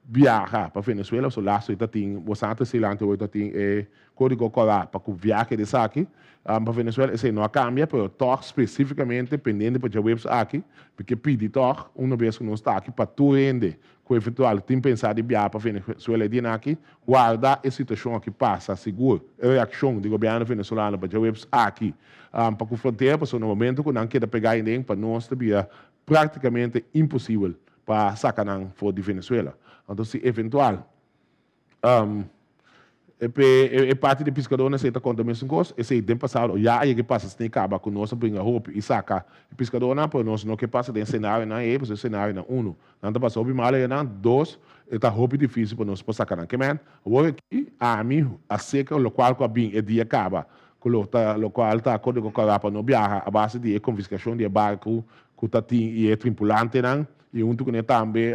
biaha pa Venezuela, so laatst ta tin, bo sa antes silante hoy ta tin e codigo cora pa cu viahe di esaki pa Venezuela, esey no a cambia, pero toch specificamente pendiente pa djaweps aki, mi ke pidi toch una bes cu nos ta aki pa tur hende cu eventual tin pensa di biaha pa Venezuela e dianan aki, warda e situacion aki pasa sigur e reaccion di gobierno Venezolano pa djaweps aki pa cu frontera, pasobra na momento cu nan keda pega ayinden pa nos ta bira Práktikamente imposibel pa saka nan for di Venezuela. Anto si eventual e parti di piskadónan esei ta konta mesun kos, esei den pasado ya a yega e pasa sne kaba ku nos a bringa hopi i saka e piskadónan, pero nos no ke pasa den senarionan ei, pasobra e senarionan uno, nan ta pasa hopi mal ayanan, dos, e ta hopi difísil pa nos por saka nan. Ke men, awor aki ami a seka lokual ku a bin e dia kaba ku lo ta lokual ta kódigo kòrá pa no biaha a base di e konfiskashon di e barku ku ta tin i e tripulantenan i huntu kuné tambe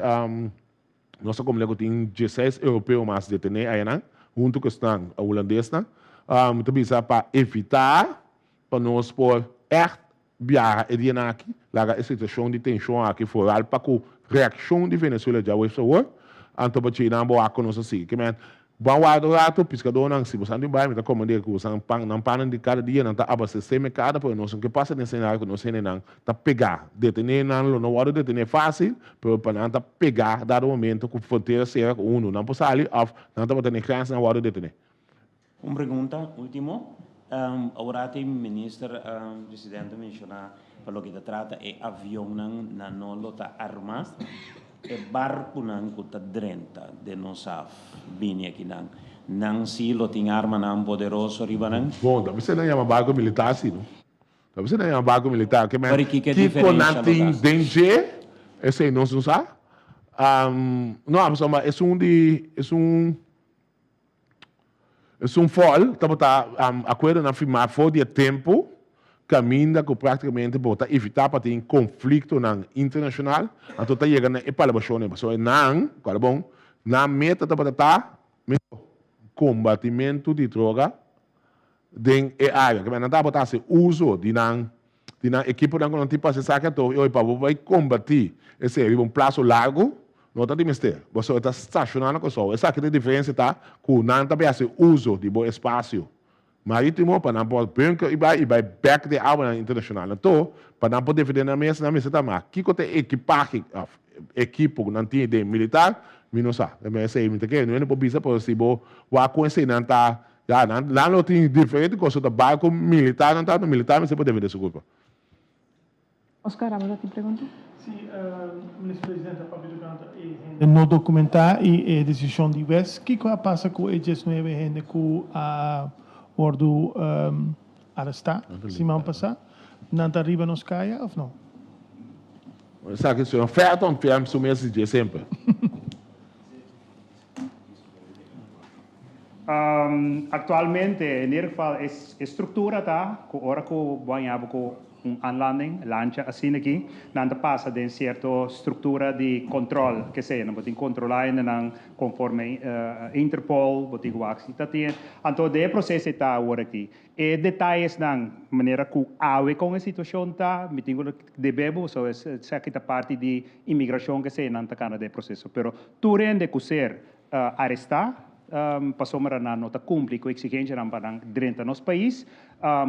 nos a komprendé ku tin dieseis europeo mas detené ayanan huntu ku esnan hulandesnan. Mi ta bisa pa evitá pa nos por ègt biaha e dianan aki laga e situashon di tenshon aki foral pa ku reakshon di Venezuela djaweps awor, anto pa djei nan bo wak ku nos a sigui. Ke men, ban warda un ratu, piskadónan, si bosan tin bai, mi ta komprendé ku bosan pan, nan pannan di kada dia nan ta abastesé merkado, pero nos no ke pasa den senario ku nos hendenan ta pegá. Detené nan lo no wòrdu detené fásil, pero pa nan ta pegá dado momento ku frontera sera ku unu nan por sali òf nan tabata den grens nan wòrdu detené. Un pregunta ultimo. Awor e minister presidente a menciona pa loke ta trata e avionnan nan no lo ta arma, e barconan cu ta drenta den nos haf bini akinan, nan si lo tin armanan poderoso riba nan? Bon, ta mester nan yama barco militar si no. Ta mester nan yama barco militar. Ke men Pero kiko e kiko diferencia nan lo tin ta? den dje, esei nos no sa. No, pasobra esun di esun. Esun fòl tabata akuerdonan firmá for di e tempu kaminda ku práktikamente bo ta evitá pa tin konfliktonan internashonal, anto ta yega na e palabrashonnan. Pasobra nan, kòrda bon, nan meta tabata ta kombatimentu di droga den e área. Nan tabata hasi uso di nan di nan ekiponan ku nan tin pa hasi esaki anto oye pa bo bai kombatí esei riba un plaso largu no ta di mester. Pasobra e ta stashoná na Kòrsou. Esaki ta e diferensia ta ku nan ta bai hasi uso di bo espasio marítimo pa nan por bunker i bai i bai bèk den awanan internashonal. Anto pa nan por defendé nan mes nan mester ta ma kiko ta e ekipahe òf ekipo ku nan tin den militar mi no sa. Esei mi ta kere no hende por bisa pero si bo wak ku esei nan ta Ya, nan, nan lo tin diferente cos, ta barco militar nan ta, militar mester por defende su curpa. Oscar, abo ta tin pregunta? Sí, Minister Presidente, a papia tocante e hende no documenta y e decision di wes. Kico a pasa cu e diesnuebe hende cu a wordo aresta siman pasa? Nan ta riba nos caya of no? Esaki señor Felton Fiam su mes di dje semper. Actualmente, in ieder geval, e structura ta cu ora cu bo haña bo cu un aanlanding, lancha asina aki, nan ta pasa den cierto structura di control, ke sea, nan bo tin controla hendenan conforme Interpol, bo tin cu wak si ta tin. Anto den e proceso ei ta awor aki. E detayesnan, manera cu awe con e situacion ta, mi tin cu debe bo, so esaki ta parti di inmigracion, ke sea, nan ta cana den e proceso. Pero tur hende cu ser arestá pasobra nan no ta kumpli ku eksigensianan pa nan drenta nos pais.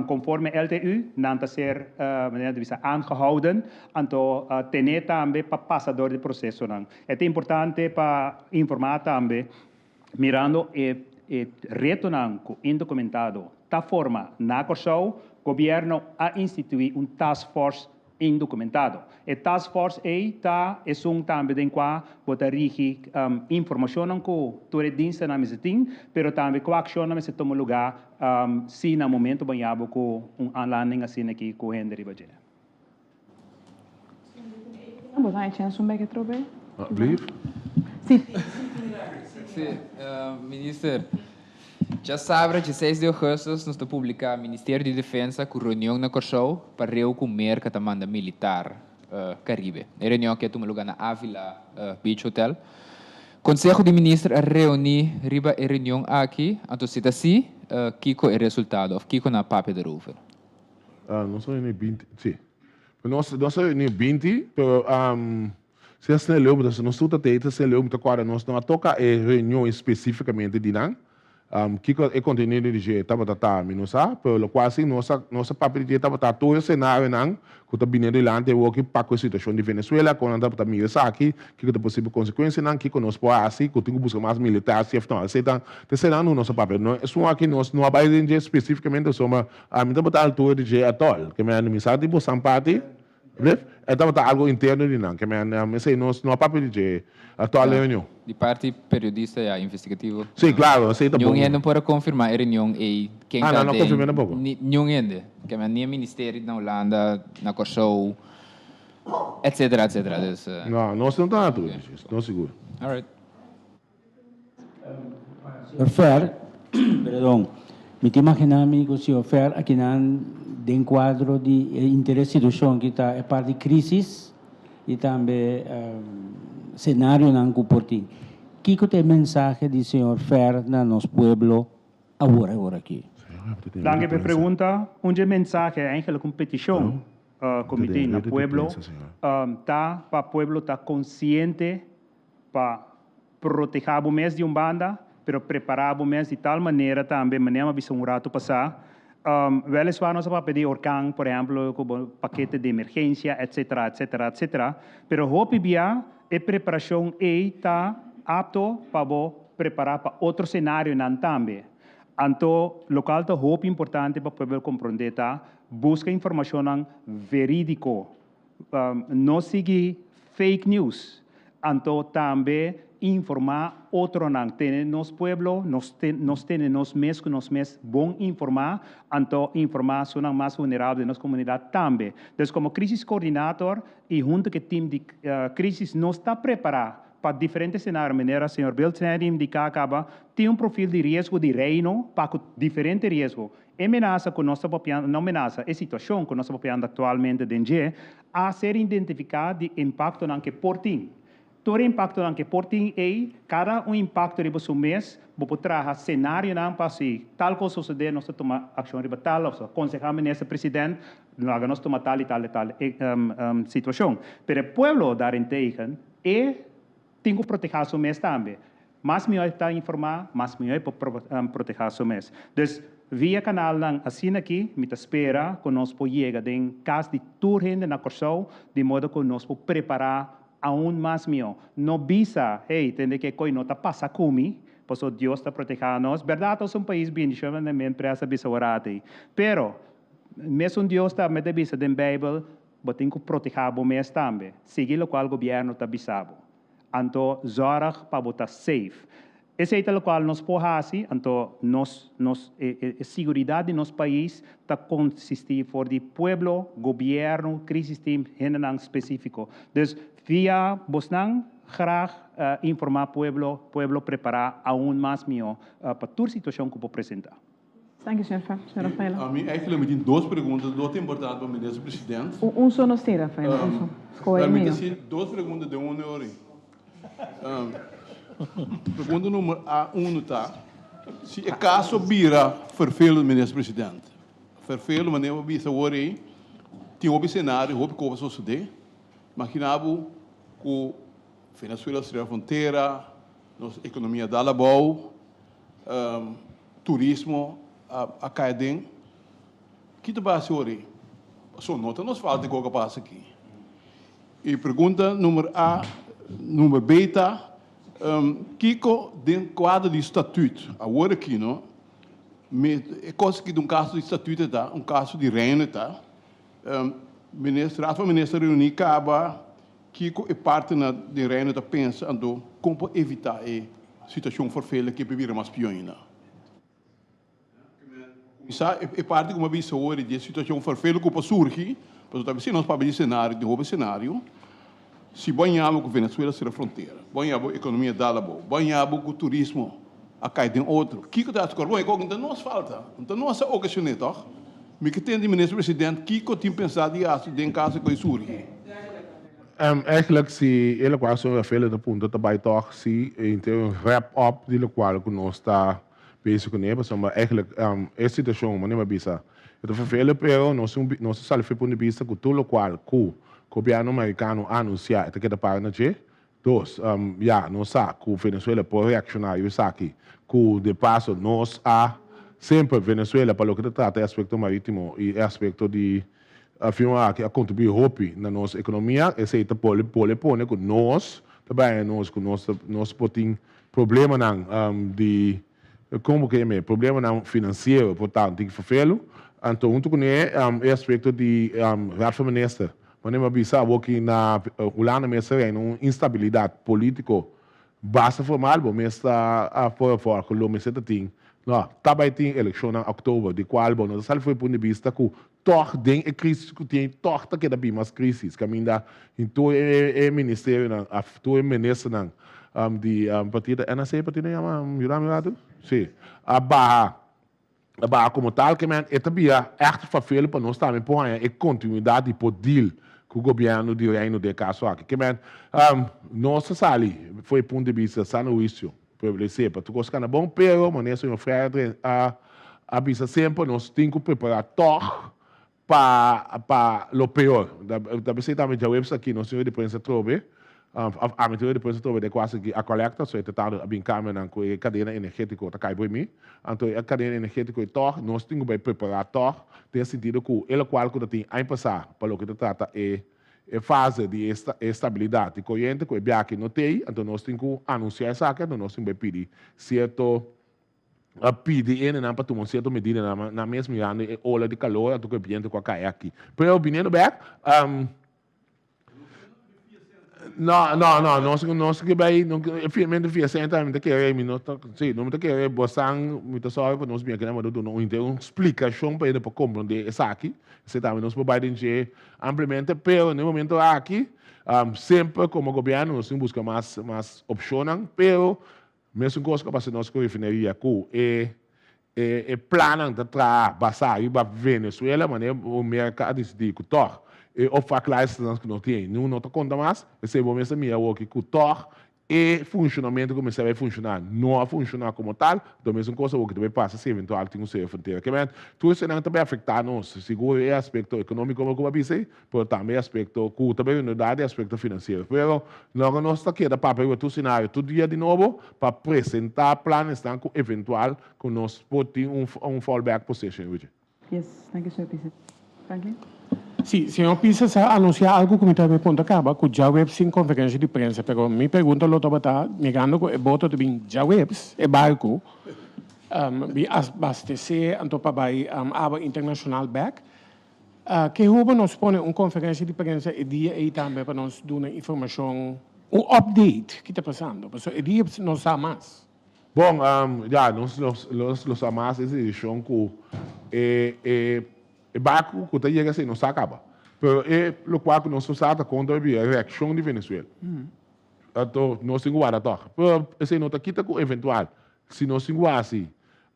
Konforme LTU nan ta ser manera di bisa aangehouden anto tené tambe pa pasa dor di prosesonan. E ta importante pa informá tambe mirando e e retonan ku indokumentado ta forma na Kòrsou, gobièrnu a instituí un taskforce Indocumentado. E task force ei ta esun tambe den kua bo ta rigi informashonnan ku tur e dienstennan mester tin, pero tambe kua akshonnan mester tuma lugá si na momento bo haña bo ku un aanlanding asina aki ku hende riba dje. Bo ta haña chèns un bek atrobe? Blief? Si. Si, Minister. Djasabra dieseis di augustus nos ta publiká Ministerio di Defensa ku reunion na Kòrsou pa reu ku Merka ta manda militar Karibe. E reunion aki a tuma lugá na Avila Beach Hotel. Konseho di Minister a reuní riba e reunion aki, anto si ta si, kiko e resultado òf kiko nan a papia derover? Nos a reuní binti, si. Nos a reuní binti, pero. Si asina leu, mi ta nos tur ta tei, asina leu mi ta kòrda nos no a toka e reunion espesífikamente di nan. Kiko e kontenido di dje tabata ta mi no sa, pero lokual si nos a nos a papia di dje tabata tur e senarionan ku ta bini adelante awoki pa ku e situashon di Venezuela, kon nan tabata mira esaki, kiko ta posibel konsekuensianan, kiko nos por hasi, ku tin ku buska mas militar si òf no. Esei ta ta eseinan nos a papia. No esun aki nos no a bai den dje spesífikamente pasobra ami tabata altura di dje atòl. Ke mi sa di bosan parti. Blef, e tabata algo interno di nan, ke men esei nos no a papia di dje actual reunion. Di parti periodista ya investigativo. Sí, claro, esei ta bon. Niun hende no por a confirma e reunion ei, ken Ah, ta nan no den, confirma tampoco. niun hende. Ke men ni e ministerio na Hulanda, na Kòrsou, etcetera, etcetera. Dus. No, nos no ta na tur di dje, no sigur. Alright. Señor Fer, perdon, mi ta imagina mi cu señor Fer akinan den cuadro di e interes situacion ki ta e parti crisis y tambe scenarionan cu por tin. Kico ta e mensahe di señor Fer na nos pueblo awor awor aki? Danki pa e pregunta. Un dje mensahe, eigenlijk un peticion cu mi tin na pueblo ta pa pueblo ta consciente pa protehá bo mes di un banda, pero prepará bo mes di tal manera tambe, manera mi a bisa un ratu pasá, wèliswar nos a papia di orkan, por ehèmpel, ku bo pakete di emergensia, etsetera, etsetera, etsetera, pero hopi bia e preparashon ei ta apto pa bo prepará pa otro senarionan tambe. Anto, lokal ta hopi importante pa pueblo komprondé ta buska informashonnan verídiko. No sigui fake news, anto tambe informá otronan. Tene nos pueblo, nos nos tene nos mes ku nos mes bon informá, anto informá esunnan mas vulnerabel den nos komunidat tambe. Dus komo crisis coordinator i huntu ku e team di crisis nos ta prepará pa diferente senario, manera señor Biltner indiká kaba, tin un profil di riesgo di Reino pa ku diferente riesgo. E menasa ku nos ta papiando, no menasa, e situashon ku nos ta papiando aktualmente den dje, a ser identifiká di impaktonan ke por tin. Tur e impaktonan ke por tin ei, kada un impakto riba su mes, bo por traha senarionan pa si tal kos sosodé nos ta tuma akshon riba tal òf konsehá minister president laga nos tuma tal i tal i tal situashon. Pero e pueblo daarentegen e tin ku protehá su mes tambe. Mas mihó e ta informá, mas mihó e por protehá su mes. Dus, via kanalnan asina aki, mi ta spera ku nos por yega den kas di tur hende na Kòrsou, di modo ku nos por prepará aun mas mihó. No bisa, hey, tende ke koi no ta pasa ku mi, pasobra Dios ta protehá nos. Bèrdat nos un pais bendishon, mi empresa a bisa ora atei. Pero, mesun Dios tambe ta bisa den Beibel, bo tin ku protehá bo mes tambe. Sigui lokual gobièrnu ta bisa bo. Anto zorg pa bo ta safe. Esei ta lokual nos por hasi, anto nos nos e e siguridat di nos pais ta konsistí for di pueblo, gobièrnu, crisis team, hendenan spesífiko. Dus via bosnan graag informá pueblo, pueblo prepará aun mas mihó pa tur situashon ku por presentá. Thank you, señor Señor Rafaela. Ami eigenlijk mi tin dos pregunta, dos ta importante pa minister president. Un, un so nos tin, Rafaela, un so. Scoge Mi medio. ta hasi dos pregunta den un ora. Pregunta nummer A uno ta, si e caso bira vervelend, minister president, vervelend manera bo bisa awor ei, tin hopi scenario, hopi cosa a sosode. Imagina bo cu Venezuela cera frontera, nos economia dal abou, turismo a kai aden. Ki ta basa ora ei? Pasobra no ta nos falta ku a pasa aki. E pregunta number A, number B ta, kiko den kuadro di statuut, awor aki no, e kos aki ta un kaso di statuut ta, un kaso di reino ta, minister, Raad van Minister reuní kaba Kiko e partenan den Reino ta pensa anto kon por evitá e situashon forfele ke por bira mas pió ainda? Kuminsá e parti ku mi a bisa awor di e situashon forfele ku por surgi, pasobra ta bisa nos papia di senario, di hopi senario, si bo a yama ku Venezuela sera frontera, bo a yama ku ekonomia dal abou, bo a yama ku turismo a kai den otro, kiko ta hasi kor? Bon, e kos no ta nos falta, no ta nos a okashoné tòg? Mi ke tende minister president kiko tin pensa di hasi den kaso ku e surgi. Eigenlijk si e lokual señor Rafael ta puntra ta bai tòg si e inter un wrap up di lokual ku nos ta bezig kuné pasobra eigenlijk e situashon manera mi a bisa e ta vervelend pero nos nos ta sali for e punto di bista ku tur lokual ku. Gobièrnu Merikano a anunsiá e ta keda para na dje. Dos, ya nos sa ku Venezuela por reakshoná riba esaki, ku de paso nos a semper Venezuela pa loke ta trata e aspekto marítimo i e aspekto di afirma aki a kontribuí hopi na nos ekonomia. Esei ta por por pone ku nos ta baña nos ku nos nos por tin problemanan di Kon bo ke yam'é? Problemanan finansiero por ta un tiki ferfelu. Anto huntu kuné e aspekto di Raad van Minister. Manera mi a bisa awor ki na Hulanda mes ta reina un instabilidat politiko basta formal, bo mes ta por afòr ku lo mester ta tin, no, ta bai tin elekshonnan oktober, di kual bo no ta sali for e punto di bista ku tòg den e krisis ku tin tòg ta keda bin mas krisis kaminda tur e ministerionan of tur e ministernan di partido NAC partido yama yuda mi un ratu si a baha a baha komo tal ke men e ta bira ègt fafel pa nos tambe por haña e kontinuidat di por deal ku gobièrnu di Reino den e kaso aki ke men nos a sali for e punto di bista sano huisio Pueblo sepa tur kos kanda bon, pero manera señor Fredrin a a bisa semper nos tin ku prepará tòg pa pa lo peor. Ta p'esei tambe djaweps aki nos tin di prensa atrobe, òf ami tin di prensa atrobe den kuas aki a kolekta, so e tratado a bin kambionan ku e kadena energétiko ta kai por mi. Anto e kadena energétiko ei tòg nos tin ku bai prepará tòg den sentido ku e lokual ku ta tin aña pasá pa loke ta trata e E fase di e estabilidat di koriente ku e biaha no t'ei, anto nos tin ku anunsiá esaki, anto nos tin bai pidi sierto, a pidi hendenan pa tuma un sierto medida nan mes mirando e ola di kalor anto ku e biento ku a kai aki. Pero biniendo bèk, no, no, no, nos nos ke bai, e fiamento fia senta mi ta kere, mi no ta, si, no mi ta kere bosan, mi ta sòru pa nos bin aki nan pa duna un henter un splikashon pa hende por komprondé esaki, esei tambe nos por bai den dje. Ampliamente, pero na e momento aki semper como gobierno nos tin busca mas mas opcionnan, pero mesun cos cu a pasa nos cu refineria cu e e plannan ta traha basa riba Venezuela manera Merca a dicidi cu toch e opvaklijstnan cu nos tin no ta conta mas, esey bo mester mira awoki cu toch E funshonamentu ku mester bai funshoná no a funshoná komo tal, anto mesun kos awor ki ta bai pasa si eventual tin un sera frontera. Ke men, tur eseinan ta bai afektá nos, sigur e aspekto ekonómiko ku bo a bisa ei, pero tambe e aspekto ku ta bai renodá di aspekto finansiero. Pero loke nos ta keda papia riba tur senario tur dia di nobo pa presentá planesnan ku eventual ku nos por tin un fallback position riba dje. Yes, thank you señor Pisas. Franklin? Sí, señor Pisas a anuncia algo cu mi ta punta caba, cu djaweps tin conferencia di prensa, pero mi pregunta lo tabata, mirando cu e boto ta bin djaweps, e barco, bin abastece anto pa bay awa internacional bek, ke hopi nos pone un conferencia di prensa e dia ey tambe pa nos duna informacion, un update ki ta pasando, pasobra e dia nos sa mas. Bon, ya, nos nos lo sa mas e decision cu e e e barco cu ta yega esey no sa caba. Pero e locual cu nos lo sa ta contra di e reaccion di Venezuela. Anto nos tin cu warda toch. Pero esey no ta kita cu eventual si nos tin cu haci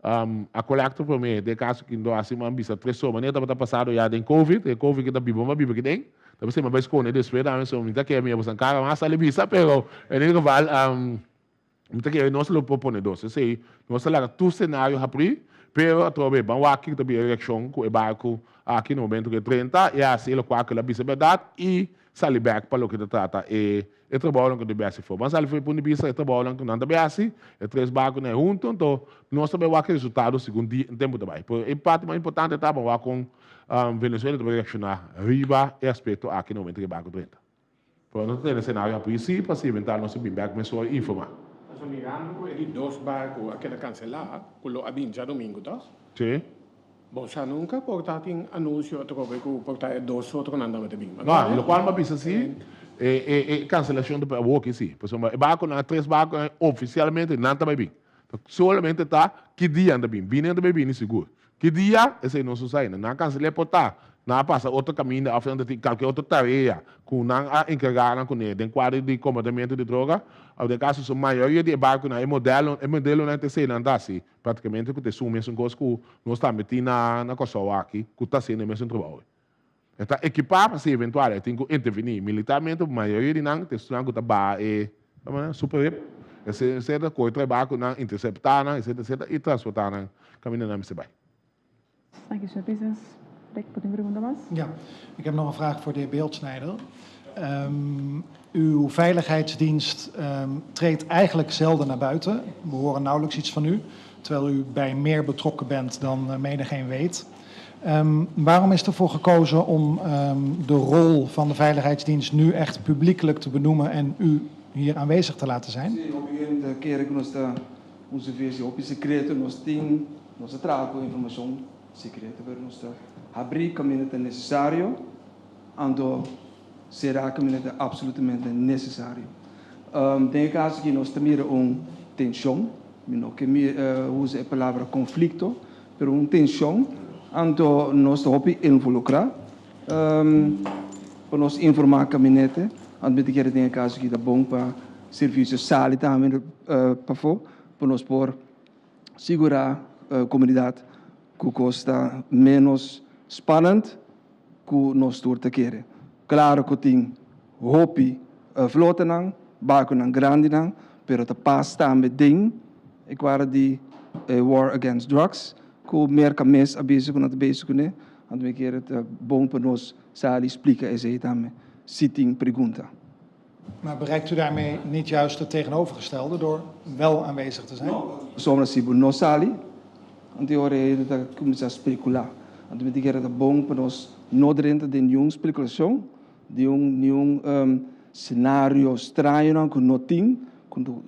a colecta prome den caso cu no haci man bisa tres soma manera tabata pasado ya den covid, e covid ki ta biba ma biba kiden. Ta pesey mi a bay sconde despues tambe so mi ta kere mi bosan cara mas sali bisa pero en ieder geval. Mi ta kere nos lo por pone dos. Esei, nos ta laga tur senario habrí, pero atrobe ban wak kiko ta bin e reakshon ku e barku aki na momento ku e drenta i hasi e lokual ku el a bisa bèrdat i sali bèk pa loke ta trata e e trabounan ku ta bin hasi afó. Ban sali for e punto di bista e trabounan ku nan ta bin hasi, e tres barkunan e huntu, anto nos ta bai wak e resultado segun di tempu ta bai. Pero e parti mas importante ta ban wak kon Venezuela ta bai reakshoná riba e aspekto aki na momento ku e barku drenta. Pero nos ta tene senario habrí sí pa si eventual nos ta bin bek mesora i informá. Pasobra mirando ku e di dos barku a keda kanselá, ku lo a bin djadumingu tos? Sí. Bo sa nunka por ta tin anunsio atrobe ku por ta e dos otronan tabata bin. No, lokual mi a bisa sí, e e e kanselashon ta pa awoki sí. Pasobra e barkunan, e tres barkunan ofisialmente nan ta bai bin. Solamente ta ki dia nan ta bin. Bini nan ta bai bini sigur. Ki dia? Esei nos no sa ainda. Nan a kansel'é por ta nan a pasa otro kaminda òf nan ta tin kalke otro tarea ku nan a enkargá nan kuné den kuadro di kombatamentu di droga. Òf den kaso su mayoria di e barkunan, e modelo, e modelonan ta esei nan ta hasi praktikamente ku ta esun mesun kos ku nos tambe tin na na Kòrsou aki ku ta hasiendo e mesun trabou. E ta ekipá pa si eventual e tin ku intervení militarmente, mayoria di nan ta esunnan ku ta baha e super rip, etcetera, kohe trae barkunan, interseptá nan, etcetera, etcetera, i transportá nan kaminda nan mester bai. Thank you, Señor Pisas. Rick, bo tin pregunta mas? Ja, ik heb nog een vraag voor de heer Beeldsnijder. Um, uw veiligheidsdienst um, treedt eigenlijk zelden naar buiten. We horen nauwelijks iets van u, terwijl u bij meer betrokken bent dan uh, menigeen weet. Um, waarom is ervoor gekozen om um, de rol van de Veiligheidsdienst nu echt publiekelijk te benoemen en u hier aanwezig te laten zijn? Sí, obviamente kere ku nos ta un servisio hopi sekreto, nos tin, nos ta traha ku informashon sekreto, pero nos ta habrí kaminda ta nesesario, anto será kaminda ta absolutamente nesesario. Den e kaso aki nos ta mira un tenshon, mi no ke usa e palabra konflikto, Pero un tension, anto nos ta hopi involucra pa nos informa kabinete, anto mi ta kere den e caso aki ta bon pa servicio sali tambe pafo pa nos por sigura comunidad cu cos ta menos spannend cu nos tur ta kere. Claro cu tin hopi flotanan, barconan grandinan, pero ta pas tambe den e cuadro di e war against drugs cu Merca mes a bisa cu nan ta bezig cune, anto mi kere ta bon pa nos sali splica esey tambe si tin pregunta. Maar bereikt u daarmee niet juist het tegenovergestelde door wel aanwezig te zijn? No, pasobra si bo no sali, anto e ora ei ta cuminsa specula. Anto mi ta kere ta bon pa nos no drenta den niun speculacion, di un niun scenario strañonan cu no tin,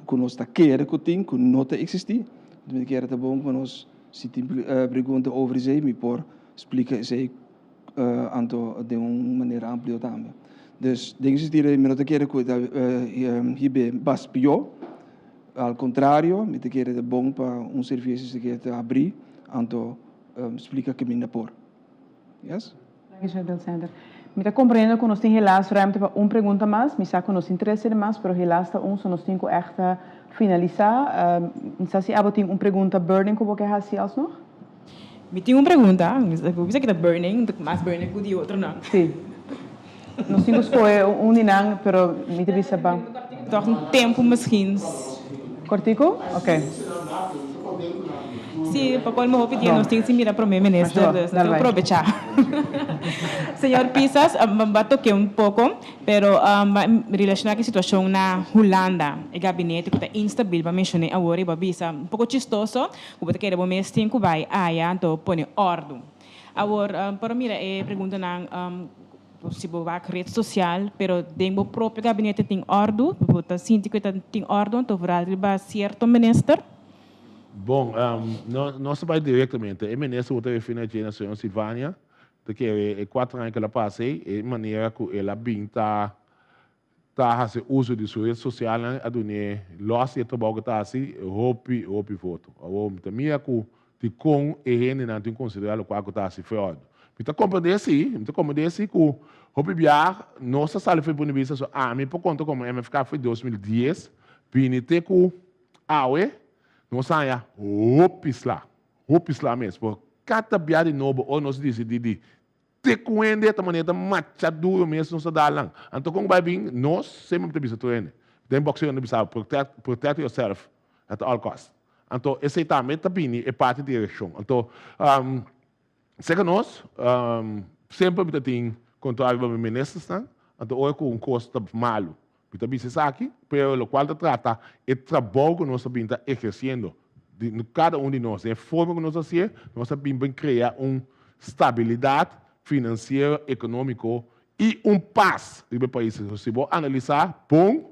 cu nos ta kere cu tin, cu no ta existi. Anto mi ta kere ta bon pa nos, si tin pregunta over esei, mi por splica esei anto den un manera amplio tambe. Dus den e sentido ei mi no ta kere ku e ta hib'é bas pió, al kontrario mi ta kere ta bon pa un servisio si ke ta abrí anto splika kaminda por. Yes? Danki señor Delcender. Mi ta komprende ku nos tin helaas ruimte pa un pregunta mas. Mi sa ku nos tin tres mas, pero helaas ta un, so nos tin ku ègt finalisá. Mi sa si abo tin un pregunta burning ku bo ke hasi alsnog? Mi tin un pregunta, mi bisa ki ta burning, mas burning ku di otronan. Sí. Nos tin ku skohe un di nan, pero mi ta bisa ban. Tòg un tempu misschien. Kòrtiku? Oké. Sí, pa colmo hopi dia nos tin sin mira Prome Minister, dus nos tin ku probechá. Señor Pisas, bo a toke un poko. Pero relaciona cu e situacion na Hulanda, e gabinete cu ta instabil, bo a menciona awor y bo a bisa un poco chistoso cu bo ta kere bo mes tin cu bay aya anto pone ordo. Awor por a mira e preguntanan si bo wak red social, pero den bo propio gabinete tin ordo? Bo ta sinti cu e ta tin ordo anto vooral riba cierto minister? Bon, nos ta bay directamente. E minister cu ta referi na dje na señor Silvania. Ta kere e kuater aña ku el a pasa ei, e manera ku el a bin ta ta hasi uso di su ret sosialnan a dun'é lòs di e trabou ku e ta hasi hopi hopi voto. Awor mi ta mira ku dikon e hendenan tin konsiderá lokual ku ta hasi fraude. Mi ta komprendé si, mi ta komprendé si ku hopi biaha nos ta sali for di punto di bista so ami por konta komo MFK for di 2010 bini te ku awe nos haña hopi sla. Hopi sla mes, por kada bia di nobo ora nos disidí di te ku hende ta manera ta macha duro mes nos ta dal nan. Anto kon bai bin nos semper ta bisa tur hende. Den boxeo nan ta bisa protect protect yourself at all cost. Anto esei tambe ta bini e parti di reaccion. Anto serka nos semper mi ta tin control riba mi ministersnan. Anto ora ku un kos ta malu Mi ta bisa esaki, pero locual ta trata e trabou cu nos ta bin ta eherciendo, di cada un di nos, den e forma cu nos ta hacié, nos ta bin bin crea un stabilidad financiero, economico y un paz riba e pais. So si bo analisa bon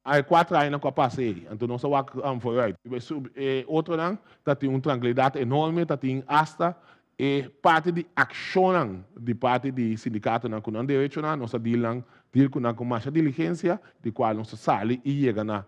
a e cuatro añanan cu a pasa ey, anto nos a wak vooruit. Riba e otronan ta tin un trankilidad enorme, ta tin hasta E parti di akshonnan di parti di sindikatonan ku nan derechonan, nos a deal nan, deal ku nan ku masha diligensia, di kual nos ta sali i yega na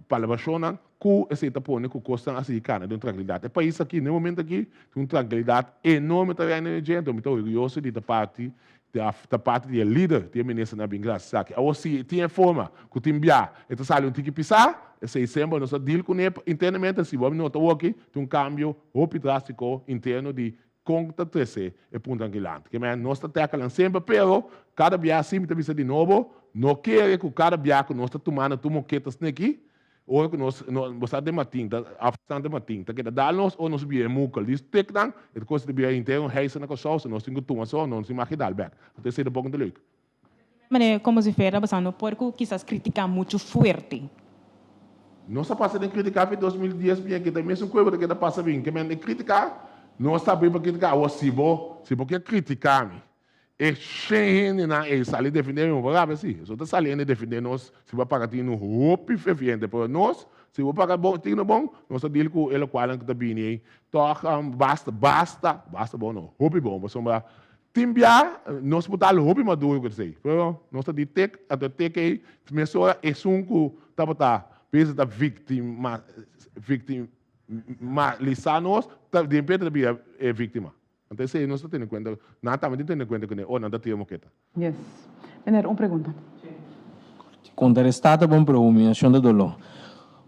palabrashonnan ku esei ta pone ku kosnan a sigui kana den un trankilidat. E pais aki, na e momento aki, tin un trankilidat enorme ta reina den dje, anto mi ta orguyoso di ta parti ta parti di e lider di e ministernan bin grasi esaki. Awor si tin e forma ku tin bia e ta sali un tiki pisá, esei semper nos ta deal kuné internamente, si bo nota awoki tin un kambio hopi drástiko interno di kon ta trese e punto ankilanti. Ke men nos ta tèkèlan semper pero kada bia si mi ta bisa di nobo no kere ku kada bia ku nos ta tumando tur moketas neki. Ora ku nos, bo sa den matin, ta afstand den matin, ta keda dal nos ora nos bira e mukel di stiknan, e kos ta bira henter un heisa na Kòrsou, so nos tin ku tuma so, nos tin mag dal bèk. Anto esei ta poko leuk. Manera komo si fuera basá no por ku kisas kritiká muchu fuerte. Nos a pasa den kritiká fi 2010 bien ke ta e mesun kuevo ta keda pasa bin. Ke men den kritiká, nos ta abrí pa kritiká. Awor si bo, si bo ke kritiká mi, E shen hendenan ei sali defendé mi, bo por rabia si. Esun ta sali hende defendé nos si bo a paga tinu hopi ferviente, pero nos, si bo paga bon tinu bon, nos ta deal ku e lokualnan ku ta bini ei. Tòg basta, basta, basta bon no, hopi bon, pasobra tin bia nos por dal hopi maduro ku esei, pero nos ta di tek, anto e tek ei mesora esun ku tabata bisa ta viktima, viktimalisá nos, ta di repente ta bira e viktima. Anto esei nos ta tene kuenta, nan tambe tin tene kuenta kuné, ora nan ta tira moketa. Yes. Meneer, un pregunta. Kontrarestá ta bon pero humiashon ta doló.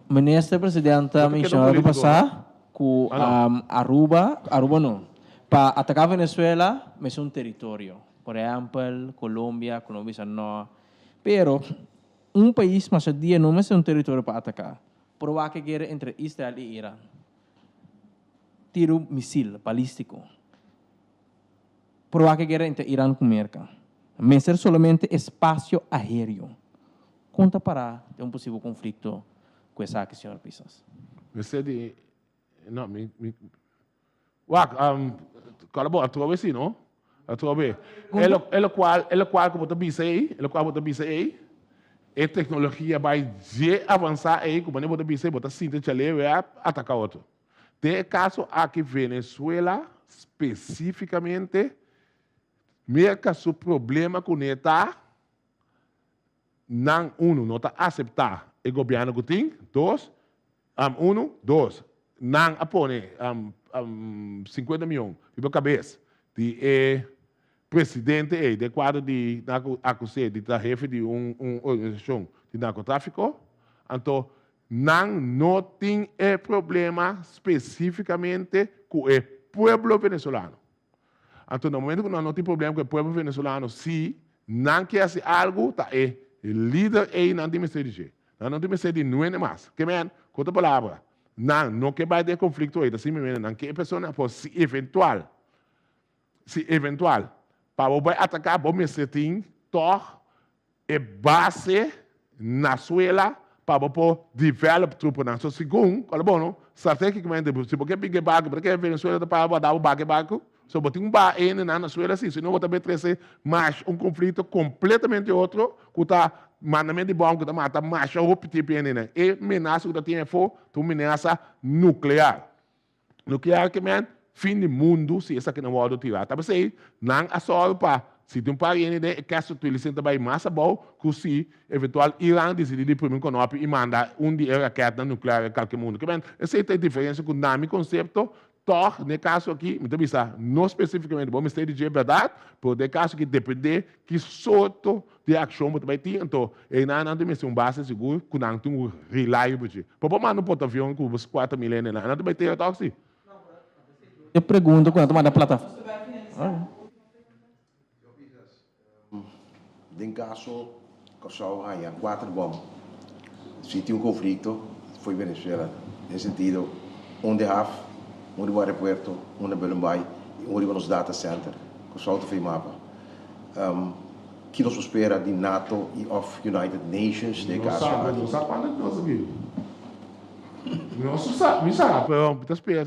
Minister President a menshoná rato pasá ku Aruba, Aruba no, pa ataká Venezuela mester un teritorio. Por ehèmpel Colombia, Colombia bisa no. Pero un pais masha dia no mester un teritorio pa ataká. Por wak e guera entre Israel i Iran. Tiru misil balístiko. Por wak e guera entre Iran ku Merka. Mester solamente espasio aéreo. Kon ta pará den un posibel konflikto ku esaki, señor Pisas? Mester di, no, mi, mi, wak, kòrda bo, atrobe si, no? Atrobe. E lo, e lokual, e lokual ku bo ta bisa ei, e lokual bo ta bisa ei, e teknologia bai dje avansá ei ku manera bo ta bisa ei, bo ta sinti chale wea ataká otro. Den e kaso aki Venezuela spesífikamente, Merka su problema kuné ta nan unu no ta aseptá e gobièrnu ku tin, dos, unu, dos, nan a pone sinkuenta mion riba kabes di e presidente ei den kuadro di nan a akus'é di ta hefe di un organisashon di narkotráfiko, anto Nan no tin e problema specificamente cu e pueblo venezolano. Anto na momento cu nan no tin problema cu e pueblo venezolano, si nan kier haci algo, ta e lider ey nan tin mester di dje. Nan no tin mester di nuende mas. Ke men, cu otro palabra, nan no ke bay den e conflicto ey, ta simplemente nan ke e persona por si eventual, si eventual, pa bo bay ataca, bo mester tin toch e base na suela pa bo por develop truponan. So segun, ora bo no, strategicamente si bo ke brinca e barco, bo ta kere Venezuela ta para bo a da bo baka e barco? So bo tin un ba hendenan na suela si, si no bo ta bay trece mas un conflicto completamente otro cu ta mandamento di bom cu ta mata masha hopi tipo hendenan. E menasa cu ta tin afo ta un menasa nuclear. Nuclear ke men fin di mundu si esakinan wòrdu tirá. Ta p'esei nan a sòru pa si tin un par hende den e casualty ta bai mas abou ku si eventual Iran disidí di primi un kònòpi i manda un di e rakètnan nuclear e kalke mundu. Ke men esei ta e diferensia ku na mi konsepto tòg den e kaso aki mi ta bisa no spesifikamente bo mester di dje bèrdat pero den e kaso aki dependé ki sorto di akshon bo ta bai tin, anto einan nan tin mester un base sigur ku nan tin un reliable dje. Por por manda un portavion ku bos 4000 hende nan, nan ta bai tera tok si. E pregunta ku nan ta manda plata. Den kaso Kòrsou haña kuater bòm, si tin un konflikto fo'i Venezuela, den sentido un den haf, un riba aeropuerto, un na Bullenbaai i un riba nos data center. Kòrsou ta fo'i mapa. Ki nos por spera di nato i of United Nations den e kaso aki? No sa cuando nos a biba. No sa, mi sa, pero mi ta spera.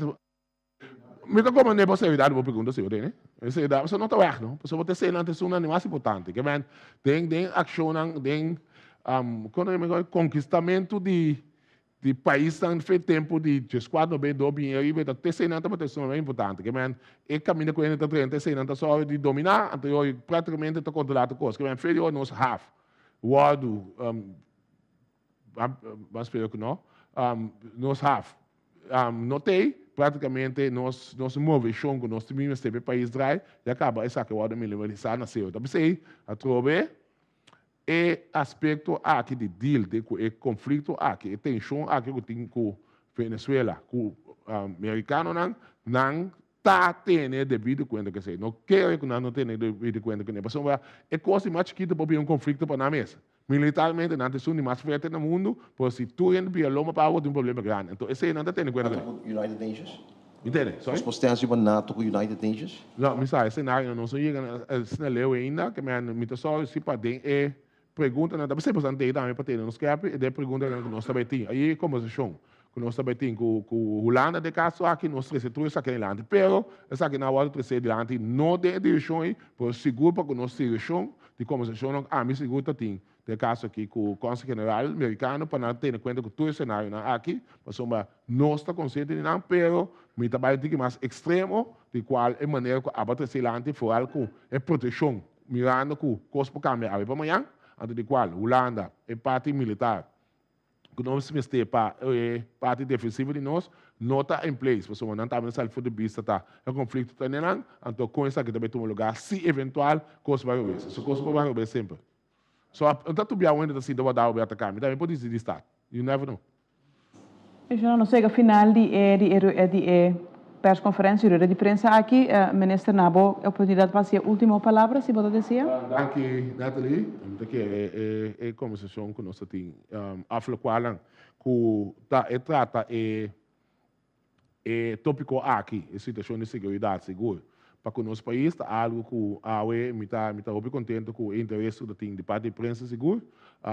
Mi ta comprende bo seriedad di bo pregunta si, bo tene? E seriedad, pasobra no ta weg, no? Pasobra bo ta eseinan ta esunnan di mas importante. Ke men, den, den accionnan, den, con nan yama conquistamento di, di paisnan fe tempu di dieskuater nobenta i dos bin ariba ta eseinan tabata esun mas importante ke men e kaminda ku hende ta drenta eseinan ta sòru di dominá anto yoy práktikamente ta kontrolá tur kos ke men fe di ora nos haf wòrdu ban spera ku no nos haf no tei práktikamente nos nos moveshon ku nos tin mester pa e pais drai ya kaba esaki a wòrdu minimalisá na sero ta p'esei atrobe E aspekto aki di deal den ku e konflikto aki, e tenshon aki ku tin ku Venezuela, ku merikanonan, nan ta tene debido kuenta ku esei. No kere ku nan no tene debido kuenta kuné, pasobra e kos di mas chikitu por bira un konflikto pa nan mes. Militarmente nan ta esun di mas fuerte na mundu, pero si tur hende bira lomba pa abo tin un problema grandi. Anto esei nan ta tene kuenta kuné. Nato ku United Nations? Mi tene, sorry? Nos por stensi pa nato ku United Nations? No, mi sa e senario no nos no yega na asina leu ainda, ke mi ta sòru si pa den e Preguntanan ta p'esei pasobra nan ta tambe pa tene nos skerpi e den preguntanan ku nos ta bai tin. Ayi e kombersashon ku nos ta bai tin ku ku Hulanda den kaso aki nos trese tur esaki dilanti. Pero esaki nan a wòrdu tresé dilanti no den e direkshon ei, pero sigur pa ku nos direkshon di kombersashonnan ami sigur ta tin den e kaso aki ku Konsel General Merikano pa nan tene kuenta ku tur e senarionan aki pasobra nos ta konsiente di nan pero mi ta bai un tiki mas ekstremo di kual e manera ku aba trese dilanti foral ku e protekshon Mirando ku kos por kambia awe pa mañan, anto di kual Hulanda e parti militar ku nos mester pa e parti defensivo di nos no ta in place pasobra nan tambe ta sali for di bista ta e konflikto ta nenan, anto kon esaki ta bai tuma lugar si eventual kos bai robes. So kos por bai robes semper. So no ta tur bia un hende ta sinta wardá obe ataká mi tambe por disidi start. You never know. Mencioná nos yega final di e di e di e persconferencia, rueda di prensa aki. Minister, na bo e oportunidad pa haci e ultimo palabra, si bo ta desea. Danki, Natalie. Mi ta kere e e conversacion cu nos ta tin aflocuanan cu ta e trata e E tópiko aki, e situashon di seguridat sigur pa ku nos pais ta algu ku awe mi ta mi ta hopi kontento ku e interes ku ta tin di parti di prensa sigur.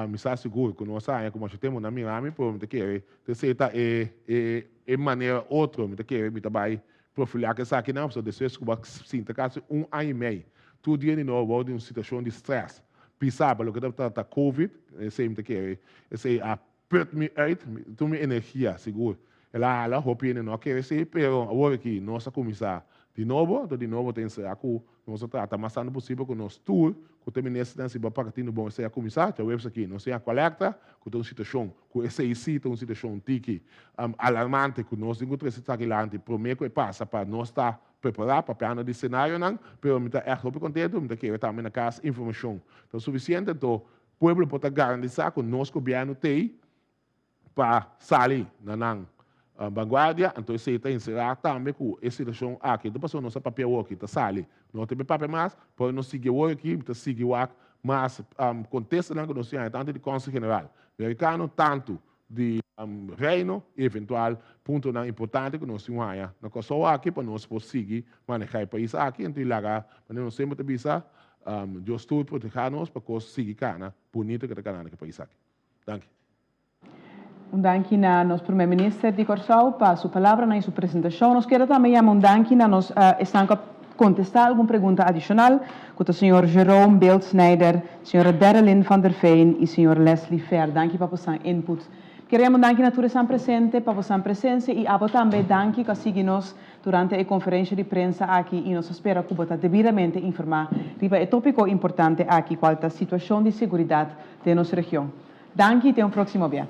Mi sa sigur ku nos a haña ku masha tempu nan mira mi pero mi ta kere ta esei ta e e e manera otro mi ta kere mi ta bai profilá ku esakinan pasobra despues ku bo a sinta kasi un aña i mei tur dia di nobo bou di un situashon di strès pisá pa loke ta trata covid esei mi ta kere esei a Put mi uit, tur mi energia, sigur. El a hala, hopi hende no a kere esei, pero awor aki nos a kuminsá di nobo, anto di nobo ta enserá ku nos a trata mas tantu posibel ku nos tur ku ta ministernan si bo a parti no bon esei a kuminsá, djaweps aki nos tin a kolekta ku ta un situashon ku esei si ta un situashon tiki alarmante ku nos tin ku trese esaki lanti promé ku e pasa pa nos ta prepará papiando di senarionan, pero mi ta ègt hopi kontentu, mi ta kere tambe na kas informashon ta sufisiente, anto Pueblo por ta garantisa cu nos gobierno t'ey pa sali na nan vanguardia, anto esey ta encera tambe cu e situacion aki. Enton pasobra nos a papia awor aki ta sali, no ta bay papia mas, pero nos sigui awor aki, mi ta sigui wak mas contestanan cu nos tin tanto di Consul General Mericano, tanto di Reino y eventual puntonan importante cu nos tin haya na Corsou aki pa nos por sigui maneha e pais aki. Enton y laga manera nos semper ta bisa, Dios tur proteha nos pa cos sigui cana bunito cu ta cana na e pais aki. Danki. Un danki na nos Prome Minister di Corsou pa su palabranan y su presentacion. Nos kier tambe yama un danki na nos esnan cu a contesta algun pregunta adicional, cu ta señor Jerome Beeldsnijder, Señora Derelyn van der Veen y señor Leslie Fer, danki pa bosan input. Kier yama un danki na tur esnan presente pa bosan presencia y abo tambe danki cu a sigui nos durante e conferencia di prensa aki y nos a spera cu bo ta debidamente informa riba e topico importante aki cual ta situacion di seguridad den nos region. Danki y te un proximo bia.